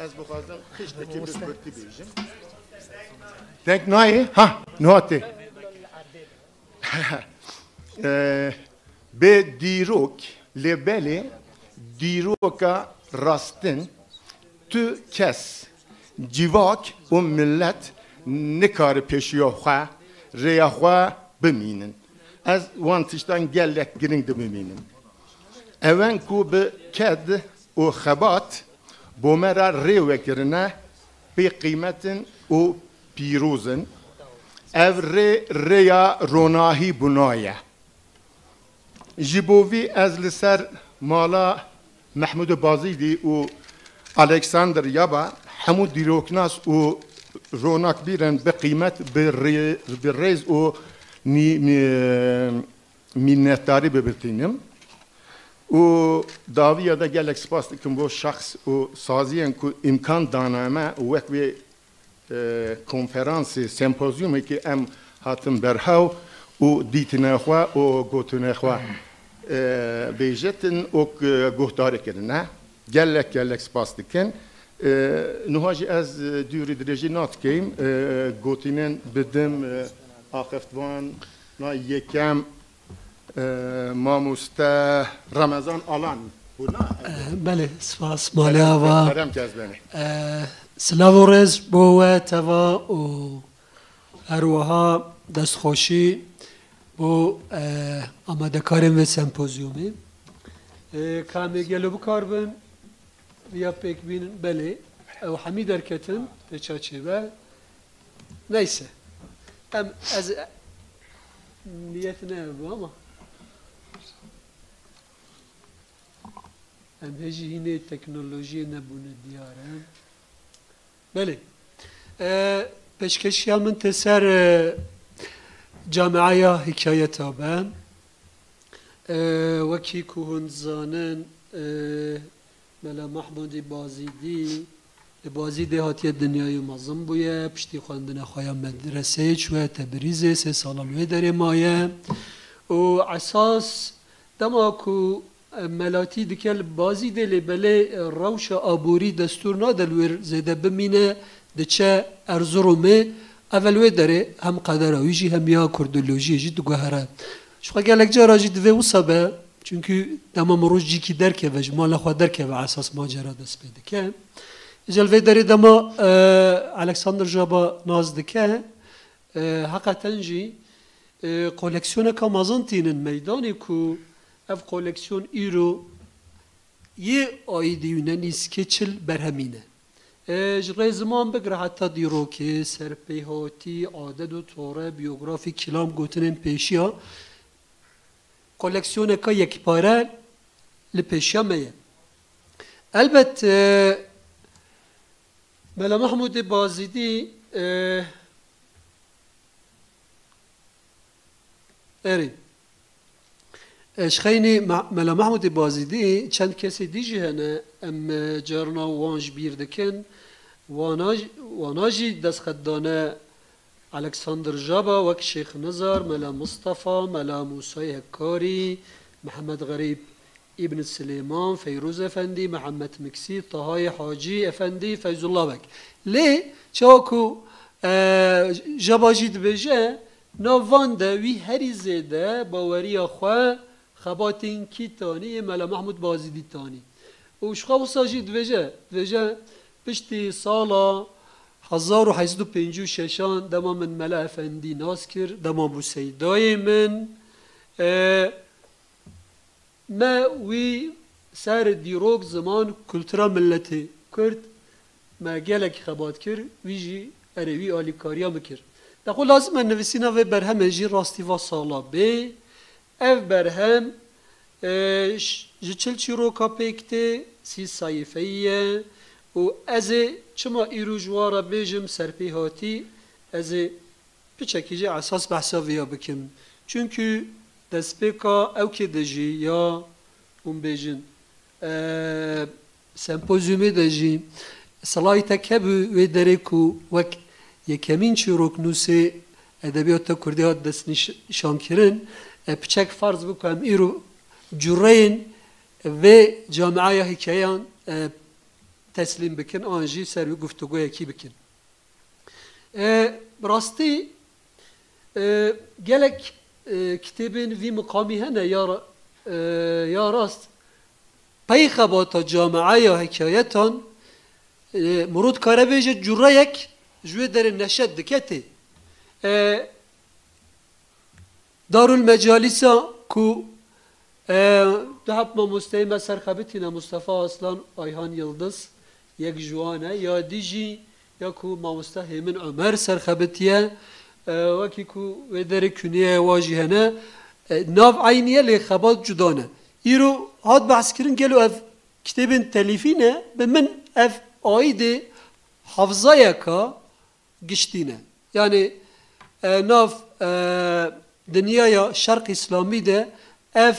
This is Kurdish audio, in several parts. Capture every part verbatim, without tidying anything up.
Ez bixwazim xiştekî bi kurtî bêjim. Deng nayê? Ha, niha tê. Ee, bê dîrok, lê belê dîroka rastin tu kes, civak û millet nikare pêşiya xwe, rêya xwe bimînin. Ez wan tiştan gelek giring dibimînim. Ewen ku bi ked û xebat bo me re rê vekirine, pê qîmet in û pîroz in. Ev rê, rêya ronahî bûna ye. Ji bo vî ez li ser mala Mehmûdê Bazîdî û Alexander Yaba hemû dîroknas û ronakbîr in bi qîmet, bi rê-, bi rêz û nî-, nî-, minnetdarî bibitînim. Û dawiya de gelek spas dikim bo şexs û saziyên ku îmkan dane me wek vê, e, konferansê, sempozyumê ki em hatin berhew û dîtine xwe û gotine xwe, e, bêjetin û, e, guhdarî kirine. Gelek gelek spas dikin. E, niha jî ez, e, dûrî dirêjî nadikeyim. E, gotinên bidim, e, axiftvana yekem, e, mamoste Remezan Alan. Bûna? Eh, belê, spas, malê ava. Kerem ke ez benê. Eh, silav û rêz bo we teva û her wiha destxweşî bo, eh, amadekarên vê sempozyumê. Eh, ka em ê gelo bikaribin, viya pêk bînin, belê, ew hemî derketin, tê ça çêbe. Neyse. Em, ez, niyet ne ev bû ama. Em hê jî hînê teknolojiyê nebûne diyar e. Belê. E, pêşkeşiya min tê ser, e, Camiaya Hikayeta be. E, wekî ku hûn dizanin, e, Mela Mehmûdê Bazîdî, li Bazîdê hatiye dinyayê mezin bûye, piştî xwendina xwe ya medreseyê çûye Tebrizê, sê sala li wê derê maye. Û esas dema ku, e, melatî dike li Bazîdê, lê belê, e, rewşa aborî destûr nade li wir zêde bimîne, diçe Erzurumê, ev li wê derê hem qedera wî jî hem ya kurdolojiyê jî diguhere. Ji xwe gelek cara jî divê wisa be, çunkî dema mirov cîkî derkeve, ji mala xwe derkeve esas macera dest pê dike. Îca li vê derê dema, e, Alexander Jaba nas dike, e, heqeten jî, e, koleksiyoneka mezin tînin meydanê ku ev koleksiyon îro yê aîdî wî ne nîzikê çil berhemî ne. E, ji rê ziman bigire heta dîrokê, serpêhatî, adet û tore, biyografî, kîlam, gotinên pêşiya koleksiyoneka yekpare li pêşiya me ye. Elbet, e, Mela Mehmûdê Bazîdî, e, erê. E, ji xeynî Me-, Mela Mehmûdê Bazîdî çend kesê dî jî hene, em, e, carna wan ji bîr dikin. Wana, wana jî destxet dane Alexander Jaba wek Şêx Nizar, Mela Mistefa, Mela Mûsayê Hekkarî, Mihemed Xerîb Îbn Silêman, Feyrûz Efendî, Mihemed Miksî, Tahayê Hacî Efendî, Feyzullah Beg. Lê çawa ku, e, Jaba jî dibêje, nav van de wî herî zêde baweriya xwe xebatên kî tanî yê Mela Mehmûd Bazîdî tanî. Û ji xwe wisa jî dibêje, dibêje, piştî sala hezar û heşt sed û pêncî û şeşan dema min Mela Efendî nas kir, dema bû seydayê min, e, me wî ser dîrok, ziman, kultura miletê Kurd me gelek xebat kir, wî jî erê wî alîkariya min kir. De xwe lazim e nivîsîna vê berhemê jî rastî va sala bê. Ev berhem, e, ş-, ji çil çîroka pêk tê, sî sayîfeyî ye û ez ê çima îro ji wan re bêjim serpêhatî, ez ê piçekî jî esas behsa vêya bikim. Çunkî destpêka ewkê de jî ya hûn bêjin, e, sempozyumê de jî silaytek hebû wê derê ku wek yekemîn çîroknûsê edebiyata kurdî hat destnîşankirin, e, piçek ferz bû ku em îro cureyên vê camiaya hikayeyan, e, teslîm bikin, an jî ser wî guftûgoyekî bikin. E, bi rastî, e, gelek, e, kitêbên vî miqamî hene ya ra-, e, ya rast. Pey xebata camiaya hikayetan, e, mirov dikare bêje cureyek ji wê derê neşet dike tê. E, Darul Mecalîsa ku, e, du heb mamosteyê me serxebitî ne, Mustafa Aslan, Ayhan Yildiz, yek ji wan e, ya dî jî ya ku mamoste Hêmin Omer serxebitiye, e, wekî ku wê derê kuniye wa jî hene, e, nav eynî ye lê xebat cuda ne. Îro hat behskirin gelo ev kitêbên telîfî ne, bi min ev aîdê hafzayeka giştî ne. Yanî, e, nav, e, dinyaya şerq îslamî de ev,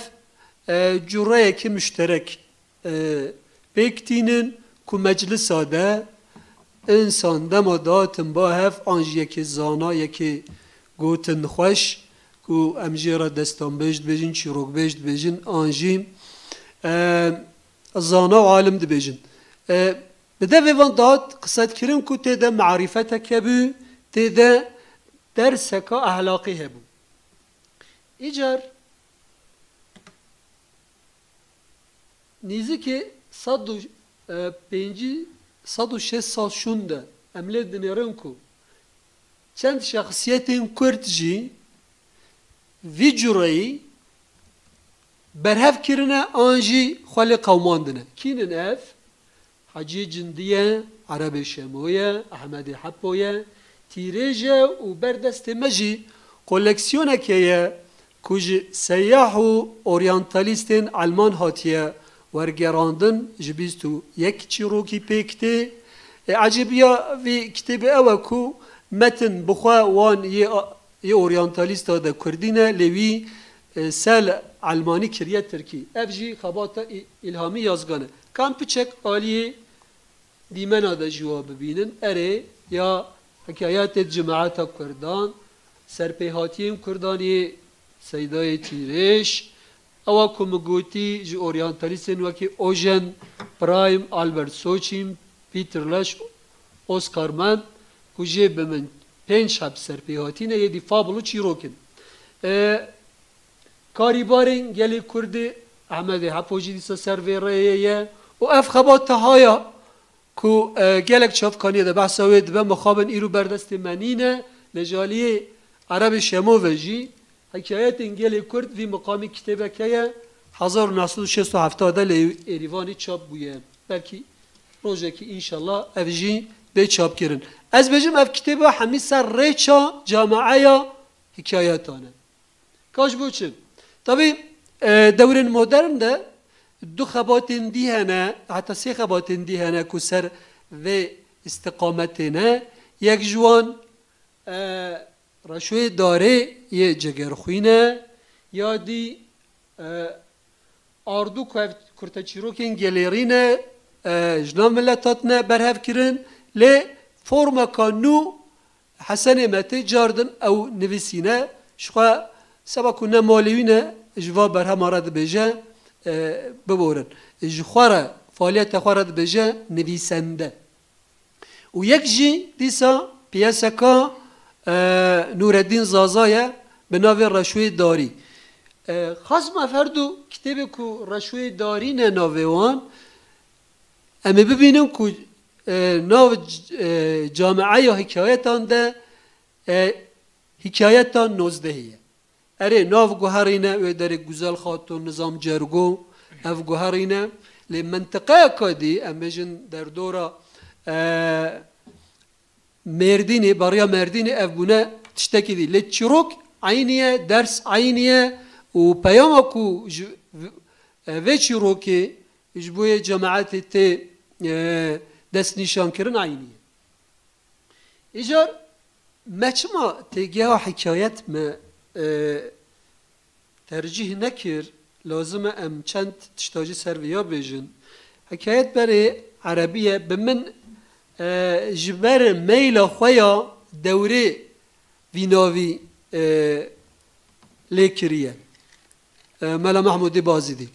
e, cureyekî muşterek, e, pêk tînin ku meclisa de însan dema dihatin ba hev an jî yekê zana, yekê gotin xweş ku em jê re destanbêj dibêjin, çîrokbêj dibêjin, an jî, e, zana û alim dibêjin. E, Bi devê van dihat qisedkirin ku tê de marîfetek hebû, tê de derseka ehlaqî hebû. Îcar nîzikê sed û pêncî, sed û şêst sal şûnde em lê dinêrin ku çend şexsiyetên Kurd jî vî cureyî berhev kirine an jî xwe lê qewmandine. Kî nin ev? Hecî Cindî ye, Erebê Şemo ye, Ehmedê Hepo ye, Tîrêj e û ber destê me jî koleksiyoneke ye ku ji seyah û oryantalîstên Elman hatiye wergerandin, ji bîst û yek çîrokî pêk tê. E, ecêbiya vî kitêbê ew e ku metin bi xwe wan yê, yê oryantalîsta de kurdî ne, lê wî, e, sel elmanî kiriye tirkî. Ev jî xebata î-, îlhamî Yazgan e. Ka em piçek aliyê dîmena de ji wa bibînin. Erê, ya hikayetê cemaeta Kurdan, serpêhatiyên Kurdan yê Seydayê Tîrêj, ewa ku min gotî ji oryantalîstên wekî Ojen, Prime, Albert Soçin, Peter Leş, Oscar Mend, ku jê bi min pênc heb serpêhatî ne, yê dî fabul û çîrok in. E, Karîbarên gelê Kurdî, Ehmedê Hepo jî dîsa ser vê rêyê ye û ev xebat teha ya ku, e, gelek çavkaniyê de behsa wê dibe, mixabin îro berdestê me nîne, lê ji aliyê Erebê Şemo ve jî hikayetên gelê Kurd vî miqamî kitêbeke ye, hezar û neh sed û şêst û heft de lê Êrîvanê çap bûye. Belkî rojekî înşallah ev jî bê çapkirin. Ez bêjim ev kitêba hemî ser rêça camiaya hikayetan e. Ka ji bo çi? Tabî, e, dewrên modern de du xebatên dî hene, heta sê xebatên dî hene ku ser vê îstiqametê ne. Yek ji wan, e, reşoyê darê yê Cegerxwîn e, ya dî, e, Ardu ku ev kurteçîrokên gelêrî ne, e, ji nav mileta tine berhev kirin, lê formeka nû Hesenê me tê cardin ew nivîsîne, ji xwe seba ku ne malê wî ne, ji va berhema re dibêje, e, biborin. Ji xwe re, faaliyeta xwe re dibêje nivîsende. Û yek jî dîsa piyeseka, e, Nûreddîn Zaza ye bi navê Reşoyê Darî. E, xas me ev her du kitêbê ku Reşoyê Darî ne navê wan, em ê bibînin ku, e, nav c-, e, camiaya hikayetan de, e, hikayeta nozdehê ye. Erê, nav guherîne, wê derê Guzel Xatun, Nizam Cergo, ev guherîne. Lê mintiqeyeka dî, em bêjin derdora, e, Mêrdînê, bariya Mêrdînê ev bûne tiştekî dî. Lê çîrok eynî ye, ders eynî ye û peyama ku ji v-, e, vê çîrokê ji bo yê cemaetê tê, e, destnîşankirin eynî ye. Îcar me çima têgeha hikayet me, e, tercîh nekir, lazim e em çend tişta jî ser vêya bêjin. Hikayet berê erebî ye, bi min, e, ji ber meyla xwe ya dewrê vî navî, e, lê kiriye. E, Mela Mehmûdê Bazîdî.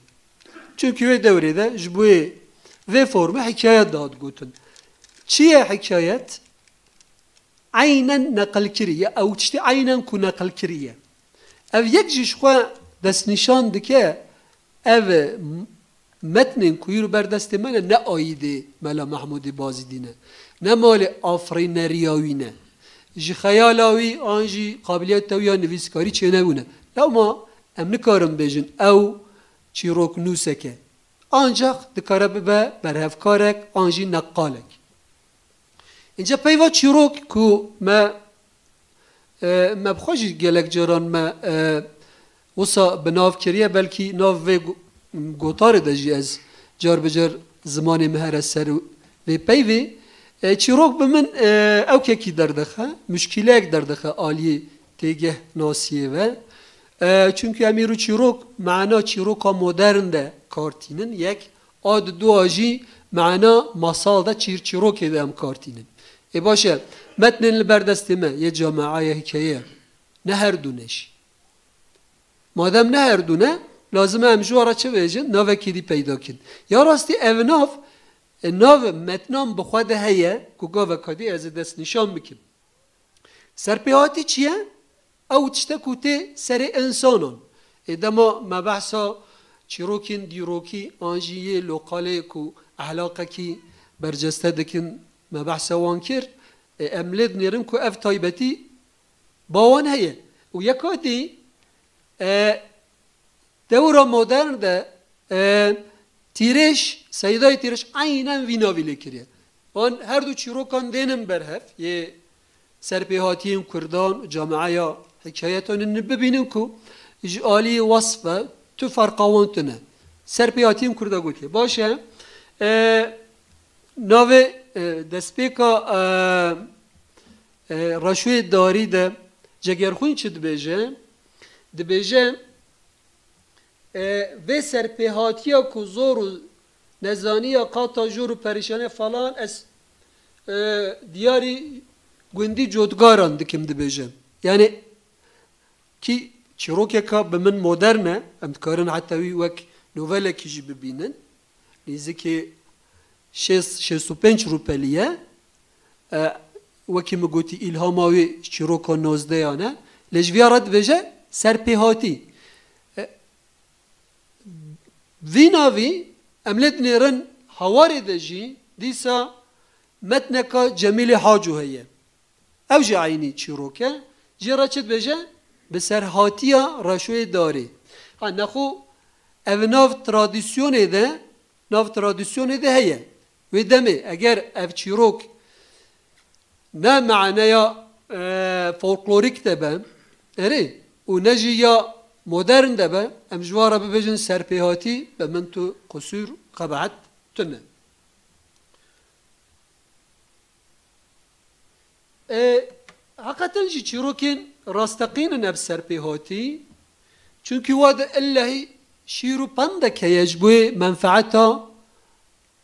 Çimkî wê dewrê de ji bo yê Vê formê hikayet dihat gotin. Çi ye hikayet? Eynen neqilkirî ye, ew tiştî eynen ku neqilkirî ye. Ev yek jî ji xwe destnîşan dike, ev m-, metnên ku îro ber destê me ne, ne aîdê Mela Mehmûdê Bazîdî ne, ne malê afirîneriya wî ne. Ji xeyala wî an jî qabiliyeta wî ya nivîskarî çênebûne. Lewma em nikarin bêjin ew çîroknûsek e. Ancax dikare bibe berhevkarek an jî neqalek. Înca peyva çîrok ku me, e, me bi xwe jî gelek caran me, e, wisa bi nav kiriye, belkî nav vê go-, gotarê de jî ez car bi car zimanê me here ser vê peyvê. E, çîrok bi min, e, ewkekî derdixe, muşkîleyek derdixe aliyê têgeh nasiyê ve. E, çunkî em îro çîrok, mana çîroka modern de kar tînin, yek, a di dua jî mana masal de çîr çîrokê de em kar tînin. Ê baş e, metnên li ber destê me yê camea ye hikaye ye. Ne her du ne jî. Madem ne her du ne, lazim e em ji wan re çi bêjin? Navekî dî peyda kin. Ya rastî ev nav, e, nav metnan bi xwe de heye ku gaveka dî ez ê destnîşan bikim. Serpêhatî çi ye? Ew tişte ku tê serê însanan. Ê dema me behsa çîrokên dîrokî an jî yê loqalê ku ehlaqekî berceste dikin, me behsa wan kir. Ê em lê dinêrin ku ev taybetî ba wan heye. Û yeka dî, e, dewra modern de, e, Tîrêj, Seydayê Tîrêj eynen vî navî lê kiriye. Wan her du çîrokan dênin ber hev, yê serpêhatiyên Kurdan, cameaya hikayetan in bibînin ku ji aliyê wesf ve tu ferqa wan tune. Serpêhatiyên Kurda gotiye. Baş e, e, navê, e, destpêka, e, e, Reşoyê Darî de Cegerxwîn çi dibêje? Dibêje, e, vê serpêhatiya ku zor û nezaniya qata jor û perîşaniya falan ez, e, diyarî gundî cotgaran dikim dibêje. Yani kî çîrokeka bi min modern e, em dikarin heta wî wek novelekî jî bibînin. Nêzîkî şêst, şêst û pênc rûpelî ye. E, wekî min gotî, îlhama wê çîroka nozdeyan e. Lê ji vîya re dibêje serpêhatî. E, vî navî em lê dinêrin hawarê de jî dîsa metneka Cemîlê Haco heye. Ew jî eynî çîrok e. Jê re çi dibêje? Bi serhatiya Reşoyê Darê. Ha, nexwe ev nav tradisyonê de, nav tradisyonê de heye. Wê demê eger ev çîrok ne maneya, e, folklorîk de be, erê, û ne jî ya modern de be, em ji wan re bibêjin serpêhatî, bi min tu qusûr, qebaet tune. E, heqeten jî çîrokên rasteqîn in ev serpêhatî. Çunkî wa de illehî şîr û pendek heye ji bo menfeeta,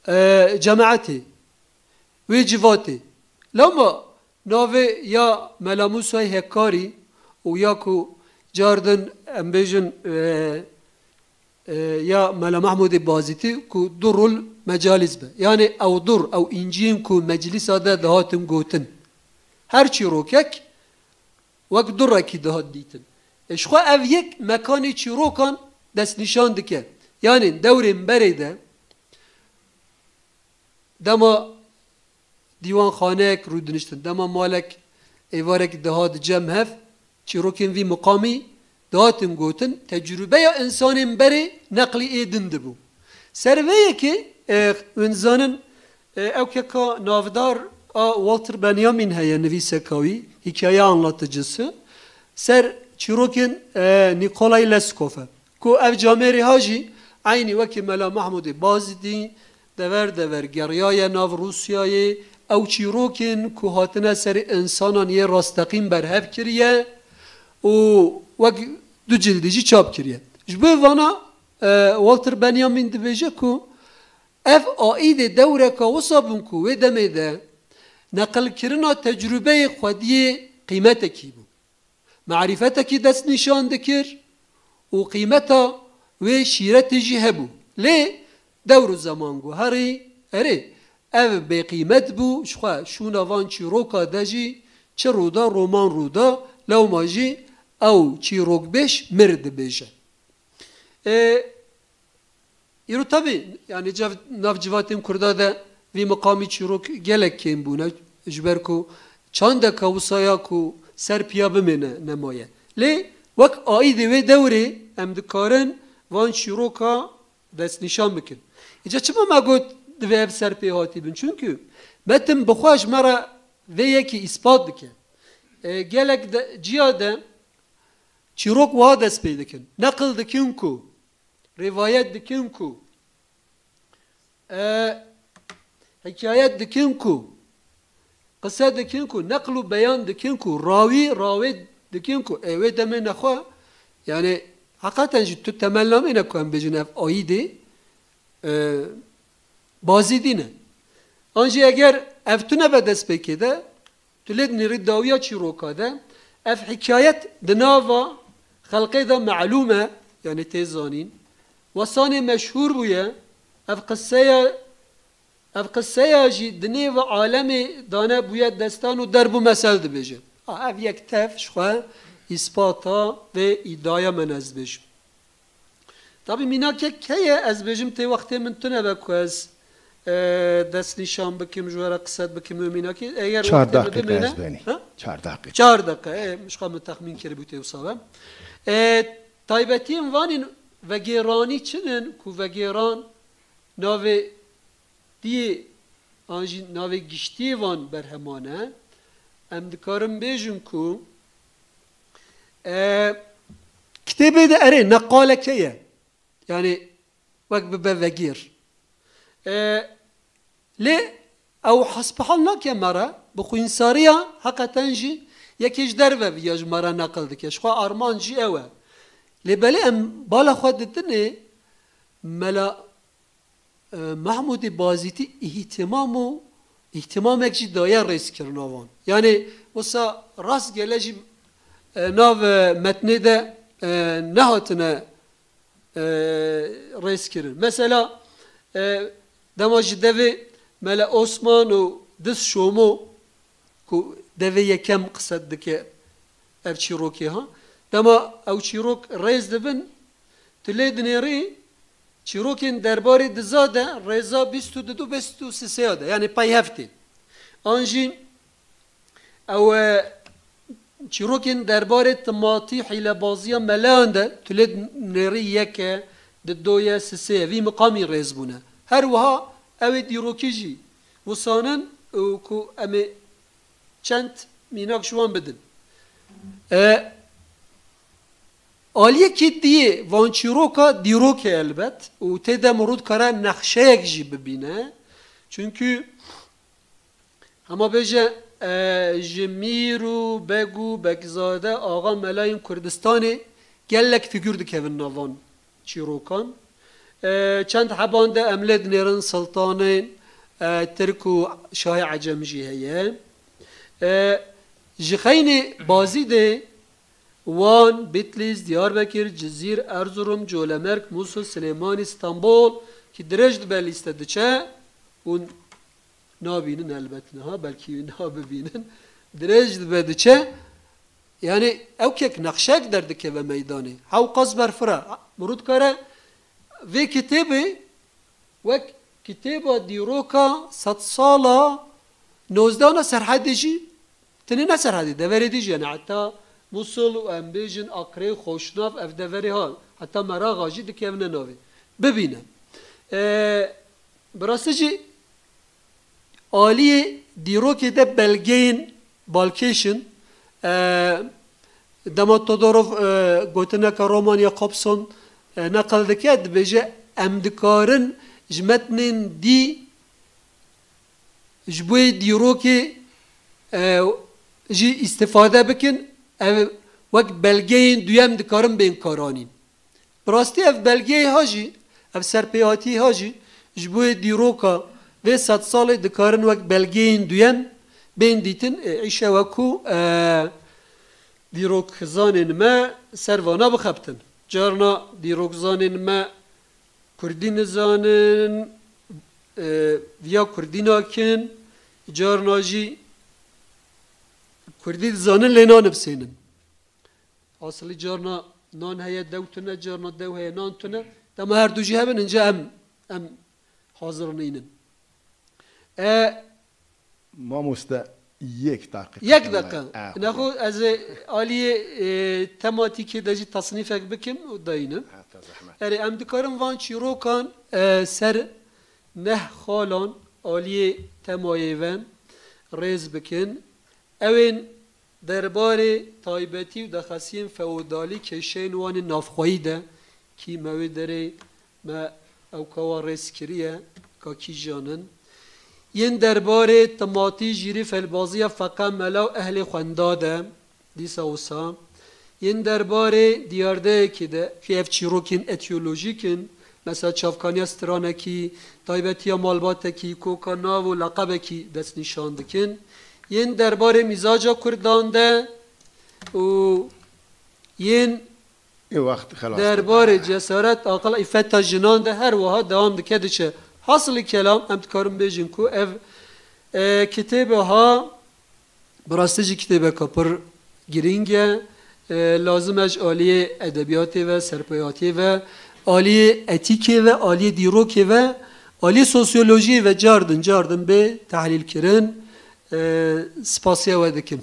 e, cemaetê, wê civatê. Lewma navê ya Mela Mûsayê Hekkarî û ya ku cardin em bêjin, e, e, ya Mela Mehmûdê Bazîtî ku durul mecalîs be. Yanê ew dur, ew înciyên ku meclîsa de dihatin gotin. Her çîrokek wek durekî dihat dîtin. E, ji xwe ev yek mekanê çîrokan destnîşan dike. Yanê dewrên berê de dema dîwanxaneyek rûdiniştin, dema malek êvarek dihat cem hev, çîrokên vî miqamî dihatin gotin, tecrûbeya însanên berê neqlî ê din dibû. Ser vê yekê, e, hûn zanin, e, ew keka navdar a Walter Benjamin heye, nivîseka wî, hikaye anlatıcısı, ser çîrokên, e, Nikolay Leskov e. Ku ev camêrê ha jî eynî wekî Mela Mehmûdê Bazîdî dever dever geriyaye nav Rûsyayê, ew çîrokên ku hatine serê însanan yê rasteqîn berhev kiriye û wek du cildî jî çap kiriye. Ji bo vana, e, Walter Benjamin dibêje ku ev aîdê dewreka wisa bûn ku wê demê de neqilkirina tecrûbeyê xwediyê qîmetekî bû. Marîfetekî destnîşan dikir û qîmeta wê şîretê jî hebû. Lê dewr û zeman guherî, Erê, ev bêqîmet bû, ji xwe şûna van çîroka de jî çi rû da, roman rû da, lewma jî ew çîrokbêj mir dibêje. E, îro tabi, yani cev-, nav civatên Kurda de vî miqamî çîrok gelek kêm bûne, ji ber ku çandeka wisa ya ku ser piya bimêne nemaye. Lê wek aîdê wê dewrê em dikarin van çîroka destnîşan bikin. Îca çima me got divê ev ser pê hatî bin? Çünkü metin bi xwe ji me re vê yekî îspat dike. E, gelek de, ciya de çîrok wiha dest pê dikin. Neqil dikin ku, rivayet dikin ku, e, hikayet dikin ku, qise dikin ku, neql û beyan dikin ku, rawî, rawê dikin ku, ê wê demê nexwe, yani, heqeten jî tu temel namîne ku em bêjin ev aîdê, e, Bazîdî ne. An jî eger ev tune be destpêkê de, tu lê dinêrî dawiya çîroka de, ev hikayet di nava xelqê de melûm e, yani tê zanîn. Wesanê meşhûr bûye, ev qiseya Ev qiseya jî di nêva alemê dane bûye destan û derb û mesel dibêje. A, ev yek tev ji xwe îspata vê îdaya me ne ez dibêjim. Tabî mînakek heye, ez dibêjim tê wextê min tune be ku ez, e, destnîşan bikim, ji we re qised bikim wê mînakê. Eger Çar wextê min deqîqe bimêne, ez benî. Ha? Çar deqîqe. Çar deqe, e, ji xwe min texmîn kiribû tê wisa be. E, taybetiyên vanên vegêranî çi ne ku vegêran navê diyê an jî navê giştiyê van berheman e, em dikarin bêjin ku, e, kitêbê de erê neqaleke ye. Yani wek bibe vegêr. E, lê ew hesbihal nake me re, bi xwînsariya heqeten jî yekê ji derve viya ji me re neqil dike. Ji xwe armanc jî ew e. Lê belê em bala xwe didinê mela e, Mehmûdê Bazîtî îhtimam û îhtimamek jî daye rêzkirina wan. Yanî wisa rastgele jî, e, nav, e, metnê de, e, nehatine, e, rêzkirin. Mesela, e, dema ji devê Mele Osman û Diz Şomo ku devê yekem qise dike ev çîrokê ha. Dema ew çîrok rêz dibin, tu lê dinêrî çîrokên derbarê diza de rêza bîst û du, bîst û sê ya de, yanî pey heftê. An jî ew, e, çîrokên derbarê timatî hîlebaziya meleyan de tu lê dinêrî yeke, di doye, sisê ye. Vî miqamî rêz bûne. Her wiha ew ê dîrokî jî wisanin û ku em ê çend mînak ji wan bidin. E, aliyekî diyê van çîroka dîrok e elbet û tê de mirû dikare nexşeyek jî bibîne. Çunkî hema bêje, e, ji mîr û beg û begzade axa melayên Kurdistanê gelek fîgûr dikevin nav van çîrokan. E, çend heban de em lê dinêrin siltanên, e, Tirk û şahê Ecem jî heye. E, ji xeynê Bazîdê Wan, Bitlîs, Diyarbekir, Cizîr, Erzurum, Colemêrg, Mûsil, Silêmanî, Stenbol kî dirêj dibe lîste diçe û nabînin elbet niha, belkî wî nabibînin. Dirêj dibe diçe, yanî ew kek nexşek derdikeve meydanê. Hewqas berfira. Mirû dikare vê kitêbê wek kitêba dîroka sedsala nozdana Serhedê jî, tenê ne Serhedê, deverê dî jî, yanî heta Mûsil û em bêjin Akrê, Xoşnav, ev deverê ha, heta Meraxa jî dikevine navê. Bibîne. E, bi rastî jî aliyê dîrokê de belgeyên balkêş in. E, dema Todorov, e, gotineke Roman Jakobson, e, neqil dike, dibêje, em dikarin ji metnên dî ji bo yê dîrokê, e, jî îstifade bikin, ev wek belgeyên duyem dikarin bên karanîn. Bi rastî ev belgeyê ha jî, ev serpêhatiyê ha jî, ji bo yê dîroka vê sedsalê dikarin wek belgeyên duyem bên dîtin, e, îşe wekû, e, dîrokzanên me ser vana bixebtin. Carna dîrokzanên me kurdî nizanin, e, viya kurdî nakin, carna jî kurdî dizanin lê nanivsênin. Aslî carna nan heye dew tune, carna dew heye nan tune. Dema her du jî hebin, ince em, em hazir nînin. E, Mamoste, yek deqe. Yek deqe. Nexo ez ê aliyê, e, tematîkê de jî tasnîfek bikim û dayînim. Erê, em dikarin van çîrokan, e, ser neh xalan aliyê temayê ve rêz bikin. Ew ên derbarê taybetî û daxesiyên feodalî, kêşeyên wan ên navxweyî de kî me wê derê me ew kawa rêz kiriye, ka kîjan in. Yên derbarê timatî, jîrî, felbaziya, feqa, mela û ehlê xwenda de, dîsa wisa. Yên derbarê diyardeyekê de, kî ev çîrokên etiyolojîk in, mesela çavkaniya stranekî, taybetiya malbatekî, koka nav û leqebekî destnîşan dikin. Yên derbarê mîzaca kurdan de û yên Ê wext xelas derbarê cesaret, aqil, îfeta jinan de her wiha dewam dike diçe. Hasilî kelam, em dikarin bêjin ku ev, e, kitêbe ha, bi rastî jî kitêbeka pir girîng e. E, lazim e ji aliyê edebiyatê ve, serpeyatiyê ve, aliyê etîkê ve, aliyê dîrokê ve, aliyê sosyolojiyê ve cardin cardin bê tehlîl kirin. E, spasiya we dikim.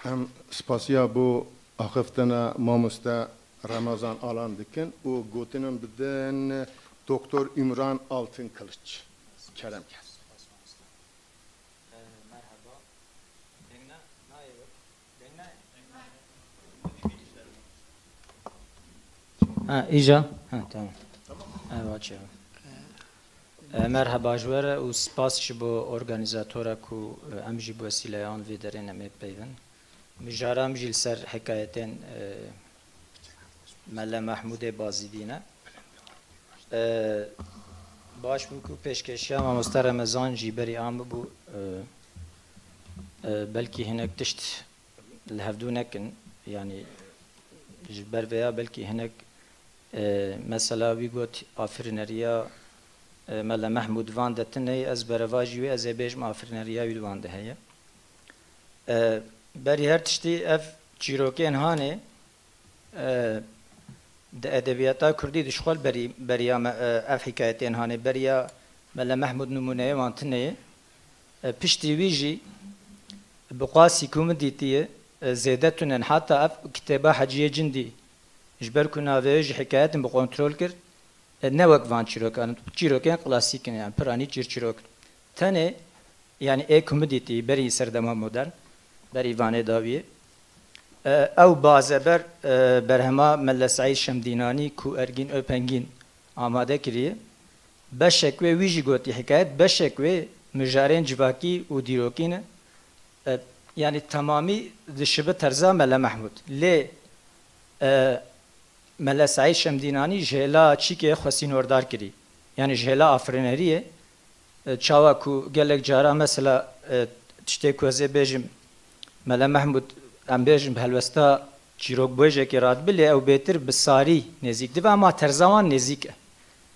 Em spasiya bo axiftina mamoste Remezan Alan dikin û gotinan bidin Doktor Ümran Altınkılıç. Kerem kes. Ha, îja? Ha, tamam. Ev açıyorum. E, merheba ji we re û spas ji bo organizatora ku, e, em jî bi wesîleya wan vê derê nemê peyvin. Mijara em jî li ser hikayetên, e, Mele Mehmûdê Bazîdî ne. E, baş bû ku pêşkêşiya mamoste Remezan jî berî an bibû, e, e, belkî hinek tişt li hevdû nekin, yanî ji ber vêya belkî hinek, e, mesela wî got afirîneriya, e, Mele Mehmûd van de tune ye, ez berevajî wê ez ê bêjim afirîneriya wî di van de heye. E, berî her tiştî ev çîrokên hanê, e, di edebiyata kurdî de ji xwe berî, beriya me, e, ev hikayetên hanê beriya Mele Mehmûd nimûneyê wan tune ye. E, piştî wî jî bi qasî ku min dîtiye, e, zêde tune ne. Heta ev kitêba Heciyê Cindî, ji ber ku navê wê jî hikayetin bi kontrol kir, e, ne wek van çîrokan in. Çîrokên klasîk in, yani piranî çîrçîrok in. Tenê, yani ê ku min dîtî, berî serdema modern, berî vanê dawiyê, e, ew baze ber, e, berhema Mele Seîd Şemdînanî ku Ergîn Öpengîn amade kiriye, beşek wê wî jî gotî hikayet, beşek wê mijarên civakî û dîrokî ne. E, yanî temamî dişibi terza Mele Mehmûd. Lê, e, Mele Seîd Şemdînanî ji hêla çîkê xwe sînordar kirî. Yanî ji hêla afirîneriyê, e, çawa ku gelek cara mesela, e, tiştê ku ez ê bêjim, Mele Mehmûd, em bêjin bi helwesta çîrokbêjekê radibe, lê ew bêtir bi sarî nêzîk dibe, ama terza wan nêzîk e.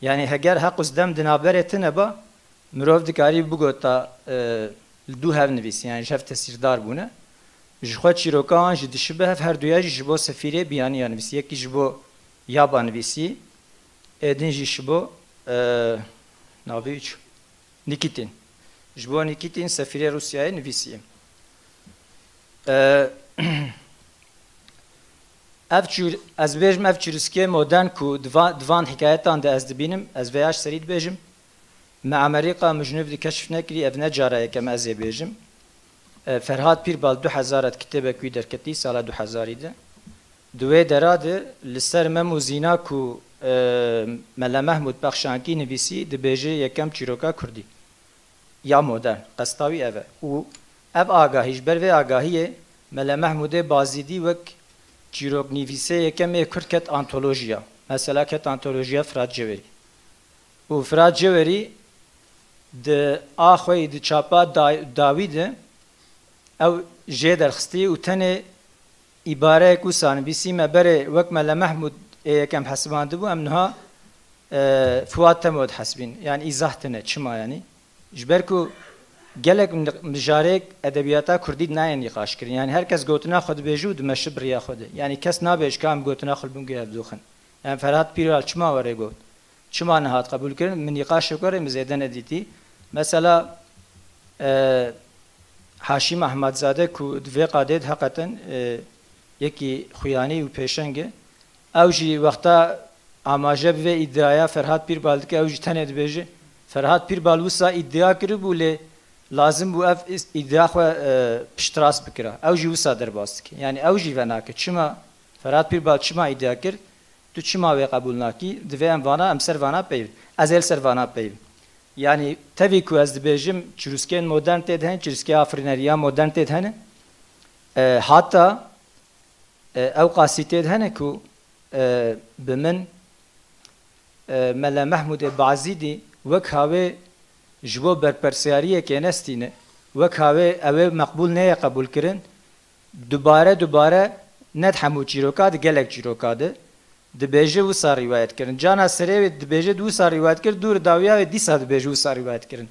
Yanî heger heq û dem di navberê tune ba, mirov dikarî bigota, e, li dû hev nivîsî, yanî ji hev tesîrdar bûne. Ji xwe çîroka wan jî dişibe hev, her duya jî ji bo Sefîrê Biyaniya nivîsî, yekî ji bo Yaba nivîsî, ê din jî ji bo, e, navê wî çi? Nîkîtîn. Ji bo Nîkîtîn, sefîrê Rûsyayê nivîsî. E, ev çûr-, ez bêjim, ev çirûskê modern ku di va-, di van hikayetan de ez dibînim, ez vêya ji serî dibêjim. Me Amerîka mijnûv di keşf nekirî, ev ne cara yekem ez ê bêjim. E, Ferhat Pîrbal du hezar e di kitêbek wî derketî, sala du hezarî de. Di wê dera de li ser Mem û Zîna ku, e, Mele Mehmûd Pexşankî nivîsî, dibêje yekem çîroka kurdî ya modern, qesta wî ev e. Û ev agahî, ji ber vê agahiyê Mele Mehmûdê Bazîdî wek çîroknivîsê yekem ê kurd ket antolojiya. Mesela ket antolojiya Firat Cewerî. Û Firat Cewerî di a xwe yî di çapa da-, dawî de ew jê derxistî û tenê îbareyek wisa nivîsî, me berê wek Mele Mehmûd ê yekem hesibandibû, em niha, e, Fuat Temo dihesibîn. Yani îzah tine, çima yani? Ji ber ku gelek mi-, mijarêk edebiyata kurdî nayên nîqaş kirin. Yani her kes gotina xwe dibêje û dimeşe bi riya xwe de. Yani kes nabêje ka em gotina xwe li bin guya hevdû xin. Yani Ferhat Pîrbal çima were got? Çima nehat qebûl kirin? Min nîqaşê were min zêde nedîtî. Mesela, e, Haşîm Ehmedzade ku di vê qadê de heqeten, e, yekî xuyanî û pêşeng e. Ew jî wexta amaje bi vê îdiaya Ferhat Pîrbal dike, ew jî tenê dibêje, Ferhat Pîrbal wisa îdia kiribû, lê lazim bû ev îs-, îdia xwe, e, piştrast bikira. Ew jî wisa derbas dike. Yani ew jî venake. Çima Ferhat Pîrbal çima îdia kir? Tu çima wê qebûl nakî? Divê em vana, em ser vana peyivin. Ez ê li ser vana peyivim. Yani tevî ku ez dibêjim, çirûskên modern tê de hene, çirûskê afirîneriya modern tê de hene. E, hata, e, ew qasî tê de hene ku, e, bi min, e, Mele Mehmûdê Bazîdî wek hawê ji bo berpirsiyariyekê nestîne, wek hawê ew ê meqbûl neyê qebûl kirin, dubare dubare ne di hemû çîroka, di gelek çîroka de dibêje wisa rîwayet kirin. Cana serê wê dibêje di wisa rîwayet kir, dûr dawiya wê dîsa dibêje wisa rîwayet kirin.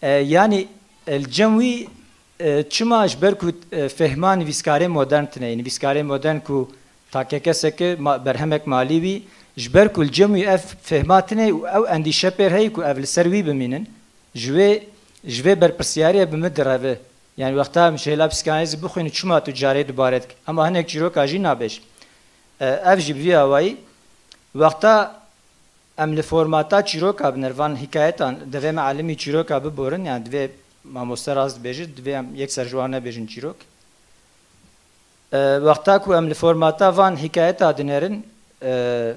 E, yanî, e, li cem wî, e, çima ji ber ku, e, fehma nivîskarê modern tine ye, nivîskarê modern ku takekeseke ma-, berhemek malî wî, ji ber ku li cem wî ev fehma tine û ew endîşe pêr heye ku ev li ser wî bimînin, ji wê, ji vê berpirsiyariyê bi min direve. Yani wexta em ji hêla psîkanalîzê bixwînin, çima tu carê dubare dikî? Ama hinek çîroka jî nabêj. E, ev jî bi vî awayî, wexta em li formata çîroka binêrin, van hikayetan, divê me elimî çîroka biborin, yani divê mamoste rast dibêje, divê em yekser ji wan nebêjin çîrok. E, wexta ku em li formata van hikayeta dinêrin, e,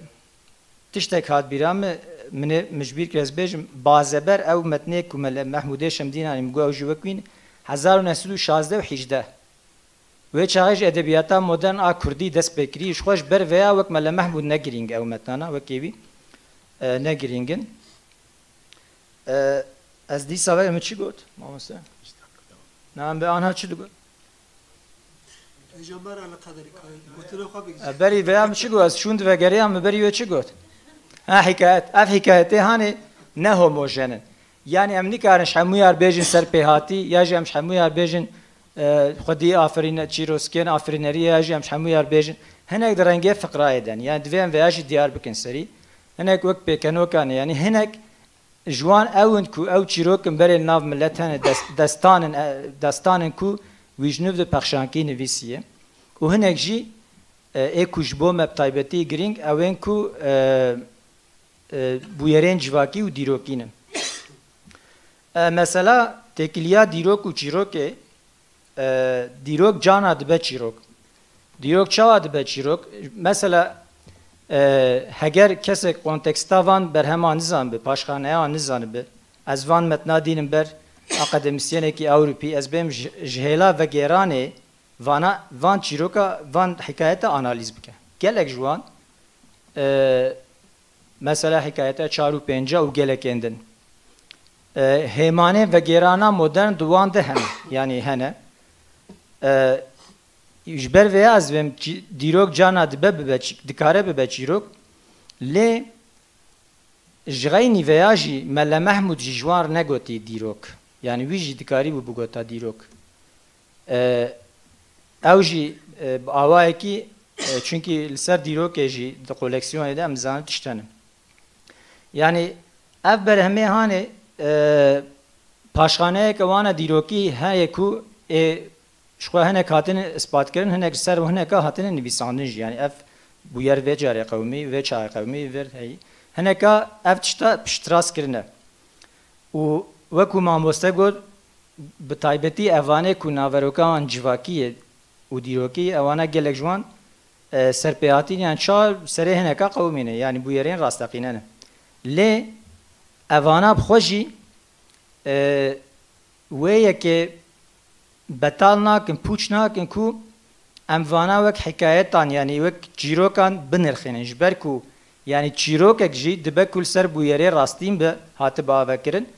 tiştek hat bîra min, min ê, min ji bîr kir ez bêjim, bazeber ew metnê ku Mele Mehmûdê Şemdînanî min got ew jî wek wîn, hezar û neh sed û şazdeh û hîjdeh. Wê çaxê ji edebiyata modern a kurdî dest pê kirî, ji xwe ji ber vêya wek Mele Mehmûd ne girîng ew metnana, wekê wî, e, ne girîng in. E, ez dîsa ve min çi got, mamoste? Na, em be anha çi digot? Hocam, mer ala kaderî kayın. Gotina xwe bigizin. E, berî veya min çi got? Ez şûn divegeriyam, min berî wê çi got? Ha, hikayet. Ev hikayetê hanê ne homojen in. Yani em nikarin ji hemûyar bêjin serpêhatî, ya jî em ji hemûyar bêjin, e, xwedî afirîne-, çîroskên afirîneriyê, ya jî em ji hemûyar bêjin. Hinek di rengê fiqrayê de ne. Yani divê em veya jî diyar bikin serî. Hinek wek pêkenokan e. Yani hinek ji wan ew in ku ew çîrok in berê li nav milet hene, des-, destan in, e, destan in ku wî ji nû di pexşankî nivîsiye. Û hinek jî, e, ê ku ji bo me bi taybetî girîng ew ên ku, e, e, bûyerên civakî û dîrokî ne. E, mesela têkiliya dîrok û çîrokê, e, dîrok cana dibe çîrok. Dîrok çawa dibe çîrok? Mesela, e, heger kesek konteksta van berhema nizanibe, paşxaneya nizanibe, ez van metna dînim ber akademisyenekî Ewropî, ez bêm ji, ji hêla vegêranê vana, van çîroka, van hikayeta analîz bike. Gelek ji wan, e, mesela hikayeta çar û pênca û gelekên din. E, hêmanê vegêrana modern di wan de hene, yanî hene. E, ji ber vêya ez vêm çî-, dîrok cana dibe bibe çî-, dikare bibe çîrok, lê ji xeynî veya jî Mele Mehmûd jî ji wan re negotî dîrok. Yanî wî jî dikarîbû bigota dîrok. E, ew jî, e, bi awayekî, e, çunkî li ser dîrokê jî di koleksiyonê de em dizanin tişt hene. Yanî ev berhemê hanê, e, paşxaneyeke wana dîrokî heye ku ê ji xwe hinek hatine ispatkirin, hinek li ser hineka hatine nivîsandin jî. Yanî ev bûyer vê carê qewimî, vê çaxê qewimî, vê heyî. Hineka ev tişta piştrast kirine. Û wekû mamoste got, bi taybetî evanê ku naveroka wan civakî ye û dîrokî ye, ewana gelek ji wan, e, serpêhatî ne, yan çawa serê hineka qewimî ne, yanî bûyerên rasteqîne ne. Lê evana bi xwe jî, e, wê yekê betal nakin, pûç nakin ku em vana wek hikayetan, yanî wek çîrokan binirxînin. Ji ber ku, yanî çîrokek jî dibe ku li ser bûyerê rastîn be, hatibe avekirin,